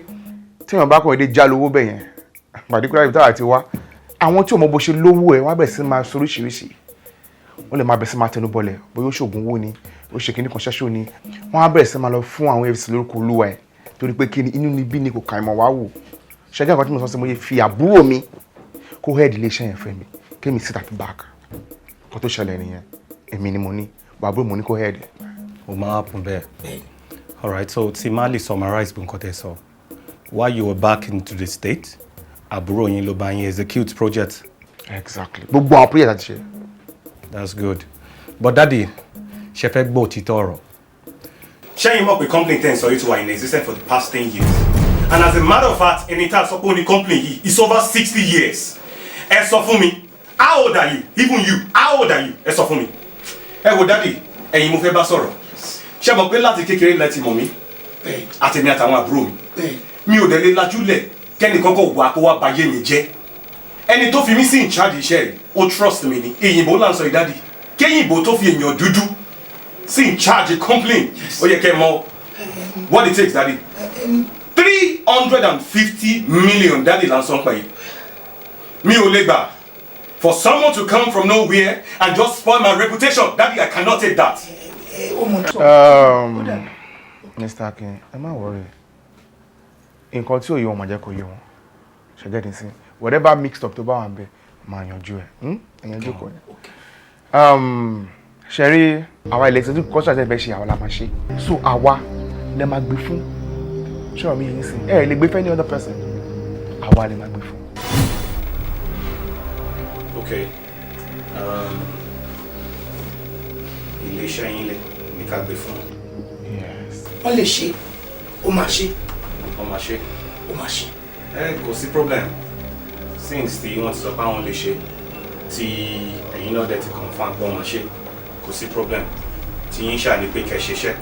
tí èèyàn bá kàn dé já lówó bẹ̀ yẹn, particularly ibi táwa ti wá, àwọn tí ò mọ bó ṣe lówó ẹ̀, wọ́n á bẹ̀rẹ̀ sí máa soríṣiríṣi. Wọ́n lè máa bẹ̀rẹ̀ sí máa tẹnu bọlẹ̀, bóyá ó ṣoògùn owó ni, ó ṣe kíní kan ṣẹ́ṣó ni. Wọ́n á bẹ̀rẹ̀ sí máa lọ fún àwọn AFC lórúkọ olúwa ẹ̀, torí pé kíni, inú níbí ni kò kà ìmọ̀ wá wò. Ṣẹ́jọ́ nǹkan tí mo sọ sí, mo yẹ fi àbúrò mi kó head iléeṣẹ́ yẹn fẹ́ mi, kémi sit at the back. Nǹkan tó ṣẹlẹ̀ nìyẹn. Èmi ni mo ní, àbúrò mo ní kó head. Ó máa happen bẹ́ẹ̀. Alright, so tí má lè summarize bí nǹkan tẹ́ sọ, while you were back into the state, àbúrò yín ló bá yín execute project. Exactly, gbogbo àwọn project àti ṣe. That's good. But Daddy, ṣe fẹ́ gbọ́ òtítọ́ ọ̀rọ̀? Ṣẹ́yìn mọ̀ pé company ten sọ yìí ti wà in existence for the past 10 years, and as a matter of fact, ẹni tá a sọ pé ó ní company yìí is over 60 years. Ẹ sọ fún mi, how old are you? Even you, how old are you? Ẹ sọ fún mi. Ẹ wo daddy, ẹ̀yin mo fẹ́ bá sọ̀rọ̀. Ṣé mọ̀ pé láti kékeré lẹ ti mọ̀ mí, àtèmi àtàwọn àbúrò mi. Mi ò dẹ̀ lè lajúlẹ̀ kẹ́nìkan kọ̀ wá kó wá bayé mi jẹ́. Ẹni tó fi mí sí in charge iṣẹ́ yìí, ó trust mi ni. Èyìnbó là ń sọ yìí, daddy. Kéyìnbó tó fi èèyàn dúdú sí in charge company, ó yẹ kẹ́ ẹ mọ̀ what it takes, daddy. 350 million, daddy, là ń sọ pa yìí. Mi ò lè gbà for someone to come from nowhere and just spoil my reputation. Daddy, I cannot take that. Mr. Akin, ẹ má worry. Nǹkan tí ò yé wọn, máa jẹ́ kó yé wọn. Ṣe get it sí? Whatever mixed up tó bá wà ń bẹ̀, máa yanjú ẹ̀. Ẹ̀yẹn jókòó yẹn. Ṣe rí àwa ilẹ̀ tí kọ́ṣà tẹ̀ fẹ́ ṣe, àwa la máa ṣe. So àwa lẹ máa gbé fún. Ṣé ọ̀rọ̀ mi yẹn sìn? Ẹ lè gbé fún any other person. Àwa lè máa gbé fún. Okay. Ilé-iṣẹ́ yín lè ní ká gbé fún. Wọ́n lè ṣe, ó máa ṣe. Wọ́n máa ṣe. Ó máa ṣe. Ẹ kò sí problem. Since tí wọ́n ti sọ pé àwọn lè ṣe, tí ẹ̀yin náà dẹ̀ ti confirm pé wọ́n máa ṣe, kò sí problem. Tí yín ṣáà ní pé kẹ́ ṣiṣẹ́,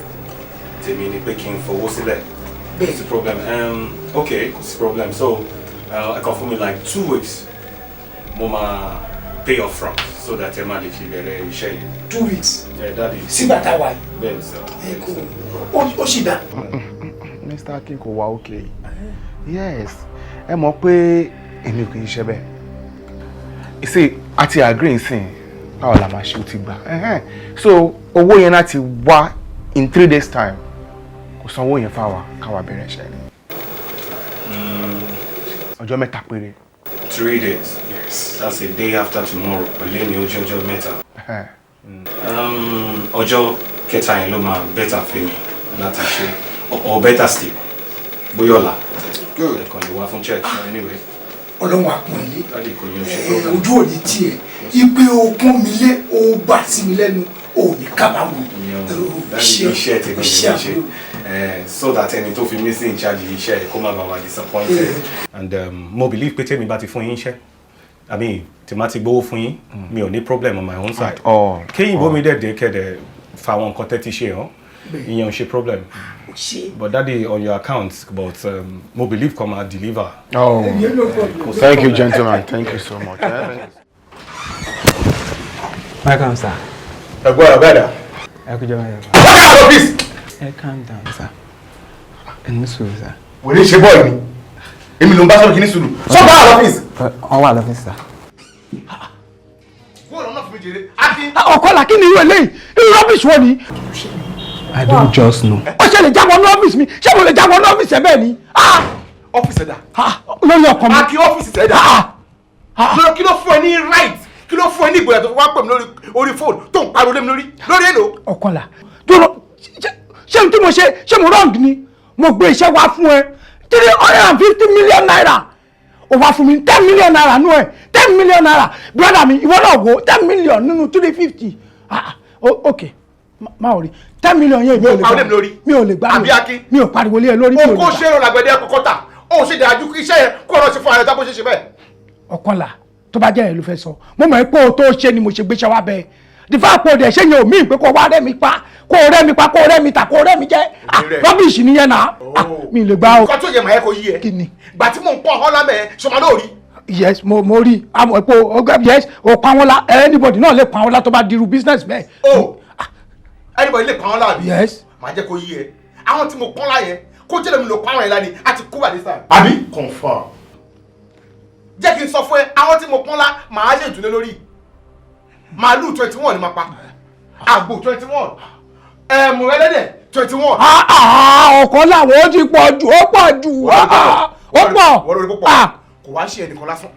tèmi ni pé kí n fowó sílẹ̀. Kò sí problem. Okay, kò sí problem. So, ẹ kàn fún mi like 2 weeks. Mo máa pay up front so that ẹ má lè fi bẹ̀rẹ̀ iṣẹ́ yìí. 2 weeks? Yeah, daddy. Sígbà tá a wà yìí? Bẹ́ẹ̀ni sir. Ẹ kò ó sì dá. Mr. Akin, kò wá okay. Yes, ẹ mọ̀ pé èmi kì í ṣe bẹ́ẹ̀. You see, a ti agree nsìn, báwo la máa ṣe, ó ti gbà. So owó yẹn láti wá in 3 days time, kò sanwó yẹn fáwa káwa bẹ̀rẹ̀ iṣẹ́ ni. Ọjọ́ 3 péré. 3 days. Yes. That's a day after tomorrow. Pẹ̀lú èmi, ó jẹ́ ọjọ́ 3. Ọjọ́ kẹta yẹn ló máa better fún mi láti ṣe, or better still, bóyá ọ̀la. Ẹ kàn lè wá fún church anyway. Ọlọ́run àpọ̀nlé. Daddy, kò yẹn ṣe problem. Ojú òní tiẹ̀ ipe okun mi lé, ó bà sí mi lẹ́nu, ò ní kábàámọ̀. Daddy, iṣẹ́ tèmi ni mo ṣe. So that ẹni tó fi mí sí in charge iṣẹ́ kó má bàa wà disappointed. And mo believe pé tèmi bá ti fún yín iṣẹ́, I mean, tí má ti gbówó fún yín, mi ò ní problem on my own side. Kéyìnbó mi dẹ̀ dé, kẹ̀dẹ̀ fa àwọn nǹkan tẹ́ ti ṣe hàn, ìyẹn ò ṣe problem. But daddy, on your account, but mo believe kó máa deliver. Oh, No problem. Thank you, gentlemen. Thank you so much. Welcome, sir. Ẹ̀gbọ́n ọ̀gá ẹ̀dá. Ẹ kú jọba yẹn. What kind of office? Ẹ calm down, sir. Ẹ ní sùúrù, sir. Wèrè ṣe bọ́ọ̀lù ni. Èmi ló ń bá sọ̀rọ̀, kí ní sùúrù. Sọ́gbà wà lọ́fíìsì. Wọ́n wà lọ́fíìsì, sir. Bọ́ọ̀lù náà fún mi jèrè. Akin. Ọ̀kọ́là, kí ni irú eléyìí? Irú rubbish wo ni? I don't just know. Ó ṣe lè jábọ̀ ní ọ́fíìsì mi? Ṣé mo lè jábọ̀ ní ọ́fíìsì ẹ̀ bẹ́ẹ̀ ni? Ọ́fíìsì ẹ̀dá. Lórí ọkàn mi. Akin, ọ́fíìsì ẹ̀dá. Lọ́rọ̀, kí ló fún ẹ ní right? Kí ló fún ẹ ní ìgboyà tó fi wá pè mí lórí orí fóònù tó ń pariwo lé mi lórí? Lórí èlò? Ọ̀kànlá, dúró. Ṣé n tí mo ṣe, ṣé mo wrong ni? Mo gbé iṣẹ́ wá fún ẹ, ₦350 million, ó wá fún mi ₦10 million nú ẹ. ₦10 million, brother mi, ìwọ náà wo 10 million nínú 350. Ah, ok, má ò rí 10 million yẹn, mi ò lè Pariwo lé mi gbà. lórí. Mi ò lè gbà. Àbí Akin? Mi ò pariwo lé ẹ lórí, mi ò lè O kò gbà. ṣe é làgbẹ̀dẹ kọ́kọ́ tà. Ó ṣe dájú iṣẹ́ yẹn kó lọ sí fún ara ẹ̀ tá bó ṣe ṣe bẹ́ẹ̀. Ọ̀kànlá, tó bá jẹ́ ẹ̀ ló fẹ́ sọ, mo mọ̀ pé o tó ṣe ni mo ṣe gbéṣẹ́ wá bẹ́ẹ̀. The fact pé o dẹ̀ ṣe yẹn ò mí pé kó wá rẹ́ mi pa, kó o rẹ́ mi pa, kó o rẹ́ mi tà, kó o rẹ́ mi jẹ́. Ah, rubbish nìyẹn náà. Ah, mi lè gbà o. Nǹkan tó yẹ màá yẹ kó yí ẹ. Kí ni? Gbà tí mò ń pọ́n ọ́ lámẹ́ ṣọmọ lórí. Yes, mo rí àmọ́ pé o, yes, o pa wọn la. Anybody náà lè pa wọn la tó bá dirú business bẹ́ẹ̀. O anybody lè pa wọn láàbí? Yes. Màá jẹ́ kó yí ẹ. Àwọn tí mo pọ́n láyẹn, kó jẹ́ lèmi ló pa àwọn yẹn lánìí àti kú wà ní sáà. Àbí? Confirm. Jẹ́ kí n sọ fún ẹ, àwọn tí mo pọ́n lá, màá ṣe ìtúlẹ̀ lórí. Màálù 21 ni màá pa. Àgbò 21. Ẹ̀mù ẹlẹ́dẹ̀ 21. Ọ̀kan làwọn ó ti pọ̀ jù, ó pọ̀ jù, ó pọ̀. Wọ́n lórí púpọ̀. Kò wá ṣe ẹnìkan lásán.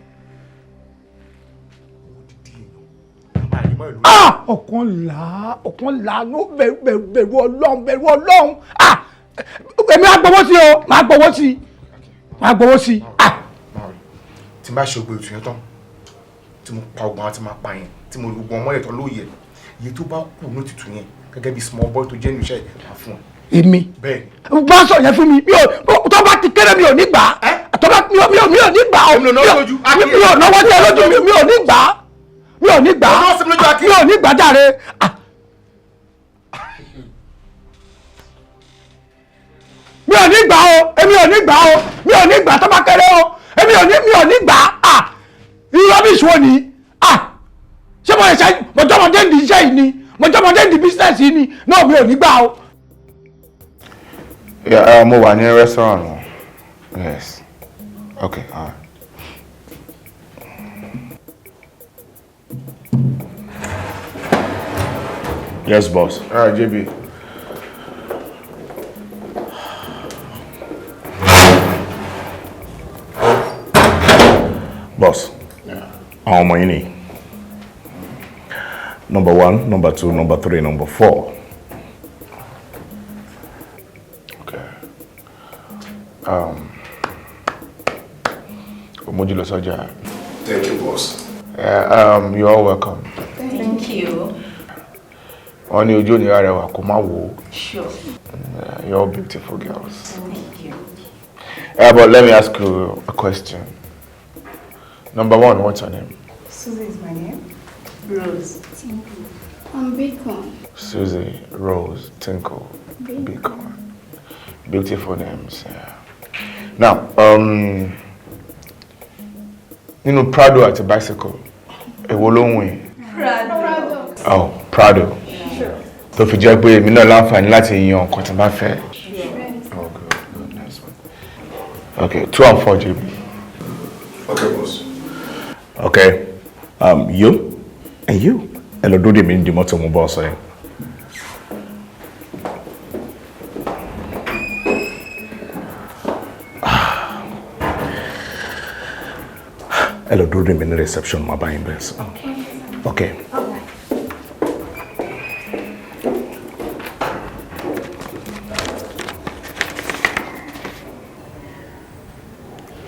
Ọ̀kan là, ọ̀kan là ló bẹ̀rù, bẹ̀rù, bẹ̀rù Ọlọ́run, bẹ̀rù Ọlọ́run. Èmi á gbowó sí o, máa gbowó sí, máa gbowó sí. Tí n bá ṣe ògbó ètò yẹn tán, tí mo pa ogun àwọn tí máa pa yẹn, tí mo gbogbo ọmọ ẹ̀tọ́ lóye, iye tó bá kù ní òtútù yẹn, gẹ́gẹ́ bí small boy tó jẹ́ nínú iṣẹ́ yìí, máa fún ẹ. Èmi? Bẹ́ẹ̀. Bá sọ yẹn fún mi, mi ò tó bá ti kéré, mi ò ní gbà á. Tó bá mi ò ní gbà á. Èmi ò náwó lójú. Mi ò náwó sí ẹ lójú, mi ò ní gbà á, mi ò ní gbà á, mi ò ní gbà á jáde. Mi ò ní gbà o, èmi ò ní gbà o, mi ò ní gbà tó bá kéré o, èmi ò ní, mi ò ní gbà. À, irú rubbish wo ni? À, ṣé mo lè ṣe? Mo jọmọdé ń di iṣẹ́ yìí ni, mo jọmọdé ń di business yìí ni náà, mi ò ní gbà o. Yeah, mo wà ní restaurant wọn. Yes. Okay, all right. Yes, boss. All right, JB. Boss. Àwọn ọmọ yín ni. Number one, number two, number three, number four. Okay. Omojulo Soja. Thank you, boss. Yeah, you're all welcome. Thank you. Wọ́n ní ojú òní arẹwà kó má wò ó. Sure. You're all beautiful girls. Thank you. But let me ask you a question. Number one, what's your name? Susie is my name. Rose. Tinkle. I'm Bacon. Susie, Rose, Tinkle, Bacon. Beautiful names. Yeah. Now, nínú Prado àti bicycle, èwo ló ń wìn? Prado. Oh, Prado. Sure. Tó fi jẹ́ pé èmi náà láǹfààní láti yan nǹkan tí n bá fẹ́. Sure. Oh, good, good, nice one. Okay, 2 and 4, JB. Okay, boss. Okay. You and you. Ẹ lọ dúró dè mí ní mọ́tò mú bọ́ ọ̀sán yẹn. Ẹ lọ dúró dè mí ní reception, máa bá yín bẹ́ẹ̀ sọ. Okay.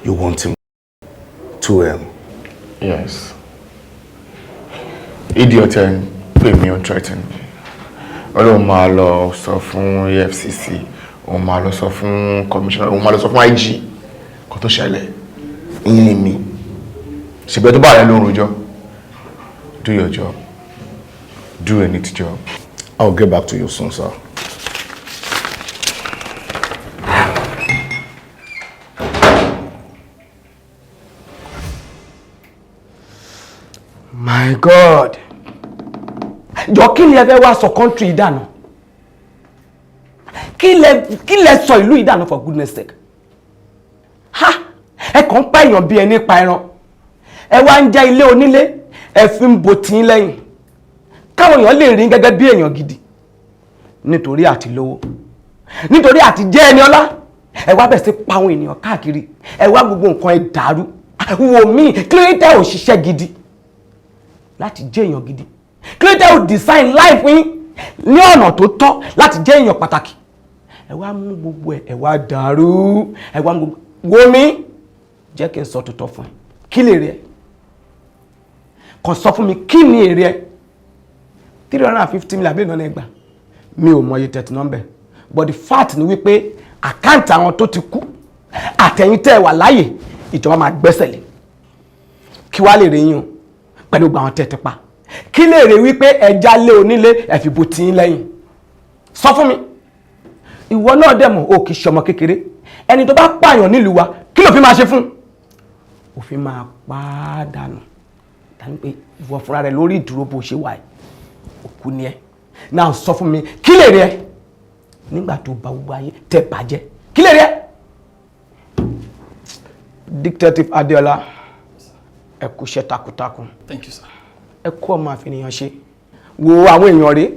You want him 2M? Yes. Idiot ẹ̀ ń pè mí, ó threaten me. Ó lóun máa lọ sọ fún EFCC, òun máa lọ sọ fún commissioner, òun máa lọ sọ fún IG. Kó tó ṣẹlẹ̀, ìyẹn mi. Ṣèbẹ́ tó bá rẹ ló ń rojọ́. Do your job. Do a neat job. I'll get back to you soon, sir. My God, jọ, kí ni ẹ fẹ́ wá sọ country ìdànù? Kí lẹ sọ ìlú ìdànù, for goodness sake? Ha, ẹ kàn ń pa èèyàn bí ẹni pa ẹran. Ẹ wá ń já ilé onílé, ẹ fi ń bo tí ń lẹ́yìn káwọn èèyàn lè rí gẹ́gẹ́ bí èèyàn gidi. Nítorí àti lówó, nítorí àti jẹ́ ẹni ọlá, ẹ wá bẹ̀ sí pa àwọn ènìyàn káàkiri. Ẹ wá gbogbo nǹkan ẹ dàrú. Wò mí, kí ló dé tẹ́ ò ṣiṣẹ́ gidi láti jẹ́ èèyàn gidi? Kí ló dé ò design life yín ní ọ̀nà tó tọ́ láti jẹ́ èèyàn pàtàkì? Ẹ wá mú gbogbo ẹ, ẹ wá dàrú, ẹ wá mú gbogbo. Wò mí, jẹ́ kí n sọ tòótọ́ fún ẹ. Kí lè rí ẹ? Kàn sọ fún mi, kí ni èrè ẹ? 350 million àbí ìnáwó ẹgbàá, mi ò mọ iye tẹ̀tì nọ́mbẹ̀, but the fact ni wípé account àwọn tó ti kú àtẹ̀yìn tẹ́ ẹ wà láàyè, ìjọba máa gbẹ́sẹ̀ lé. Kí wàá lè rí yín o pẹ̀lú gbogbo àwọn tẹ́ ẹ ti pa? Kí lè rí wípé ẹja lé onílé, ẹ fi bo tì í lẹ́yìn? Sọ fún mi. Ìwọ náà dẹ̀ mọ̀, o kì í ṣọmọ kékeré. Ẹni tó bá pààyàn nílùú wa, kí ló fi máa ṣe fún? Òfin máa pa á dànù dànù, pé ìwọ fúnra rẹ lórí ìdúró bó ṣe wà ẹ, òkú ni ẹ náà. Sọ fún mi, kí lè rí ẹ nígbà tó ba gbogbo ayé tẹ bàjẹ́? Kí lè rí ẹ? Detective Adeola, ẹ kú iṣẹ́ takuntakun. Thank you, sir. Ẹ kú ọmọ àfihàn ṣe. Wo àwọn èèyàn rèé,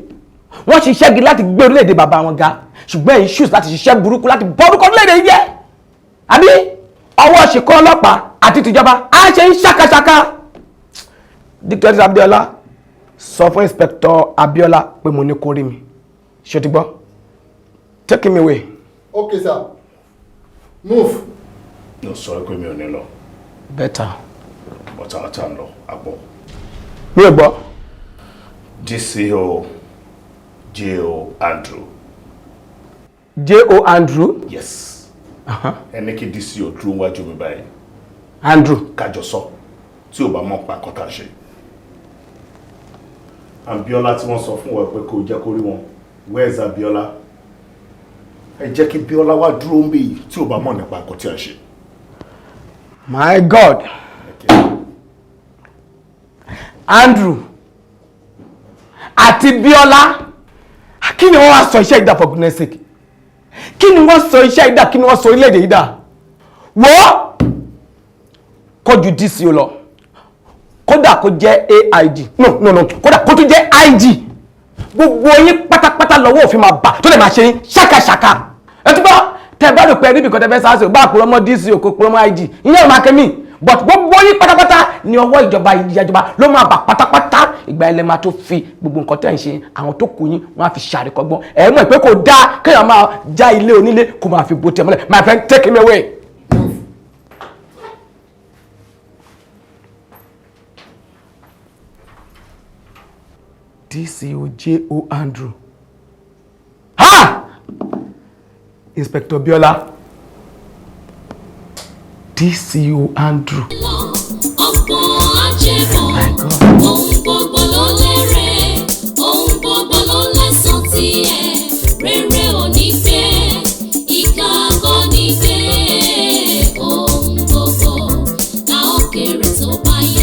wọ́n ṣiṣẹ́ gidi láti gbé orílẹ̀-èdè bàbá wọn ga, ṣùgbọ́n ẹ̀yin choose láti ṣiṣẹ́ burúkú láti bọ́ orúkọ orílẹ̀-èdè yìí jẹ́. Àbí ọwọ́ ṣìkọ́ ọlọ́pàá àti tìjọba á ṣe ń ṣàkàṣàkà. Detective Abiola, sọ fún Inspector Abiola pé mo ní kó rí mi. Ṣé o ti gbọ́? Take him away. Okay, sir. Move. No, sọ pé mi ò ní lọ. Better. Ọ̀tá ọ̀tá ń lọ àpọ̀. Mi ò gbọ́. DCO J.O. Andrew. J.O. Andrew. Yes. Ẹni kí DCO dúró wájú mi báyìí. Andrew. Kájọ sọ tí ò bá mọ̀ pa kọ́tà ṣe. Abiola tí wọ́n sọ fún wa pé kó jẹ́ kó rí wọn. Where is Abiola? Ẹ jẹ́ kí Bíọ́lá wá dúró ń bì yìí tí ò bá mọ̀ nípa nǹkan tí a ṣe. My God. Andrew àti Bíọ́lá, kí ni wọ́n wá sọ iṣẹ́ ìdá, for goodness sake? Kí ni wọ́n sọ iṣẹ́ ìdá? Kí ni wọ́n sọ orílẹ̀-èdè yìí dà? Wọ́n kọjú DCO lọ, kódà kó jẹ́ AIG, no, no, no, kódà kó tún jẹ́ IG, gbogbo yín pátápátá lọ́wọ́ òfin máa bà tó lè máa ṣe yín ṣàkàṣàkà. Ẹ tún bọ́ tẹ bá rò pé níbi kan tẹ fẹ́ sáà sí, bá àpòrọ́ mọ́ DCO, kó pòrọ́ mọ́ IG, ìyẹn ò máa kẹ́mí, but gbogbo yín pátápátá ní ọwọ́ ìjọba ìjọba ló máa bà pátápátá. Ìgbà ilẹ̀ máa tó fi gbogbo nǹkan tẹ̀ ń ṣe àwọn tó kù yín, wọ́n á fi ṣàríkọ́gbọ́n. Ẹ̀ mọ̀ pé kò dáa kéèyàn máa já ilé onílé kó máa fi bo tẹ̀ mọ́lẹ̀. My friend, take him away. DCOJO Andrew, ha, Inspector Biola, DCO Andrew. Ọ̀pọ̀ ajẹ́bọ̀, ohun gbogbo ló lérè, ohun gbogbo ló lẹ́san tiẹ̀. Rere ò ní gbé, ìkà kò ní gbé. Ohun gbogbo la ó kéré tó bá yá.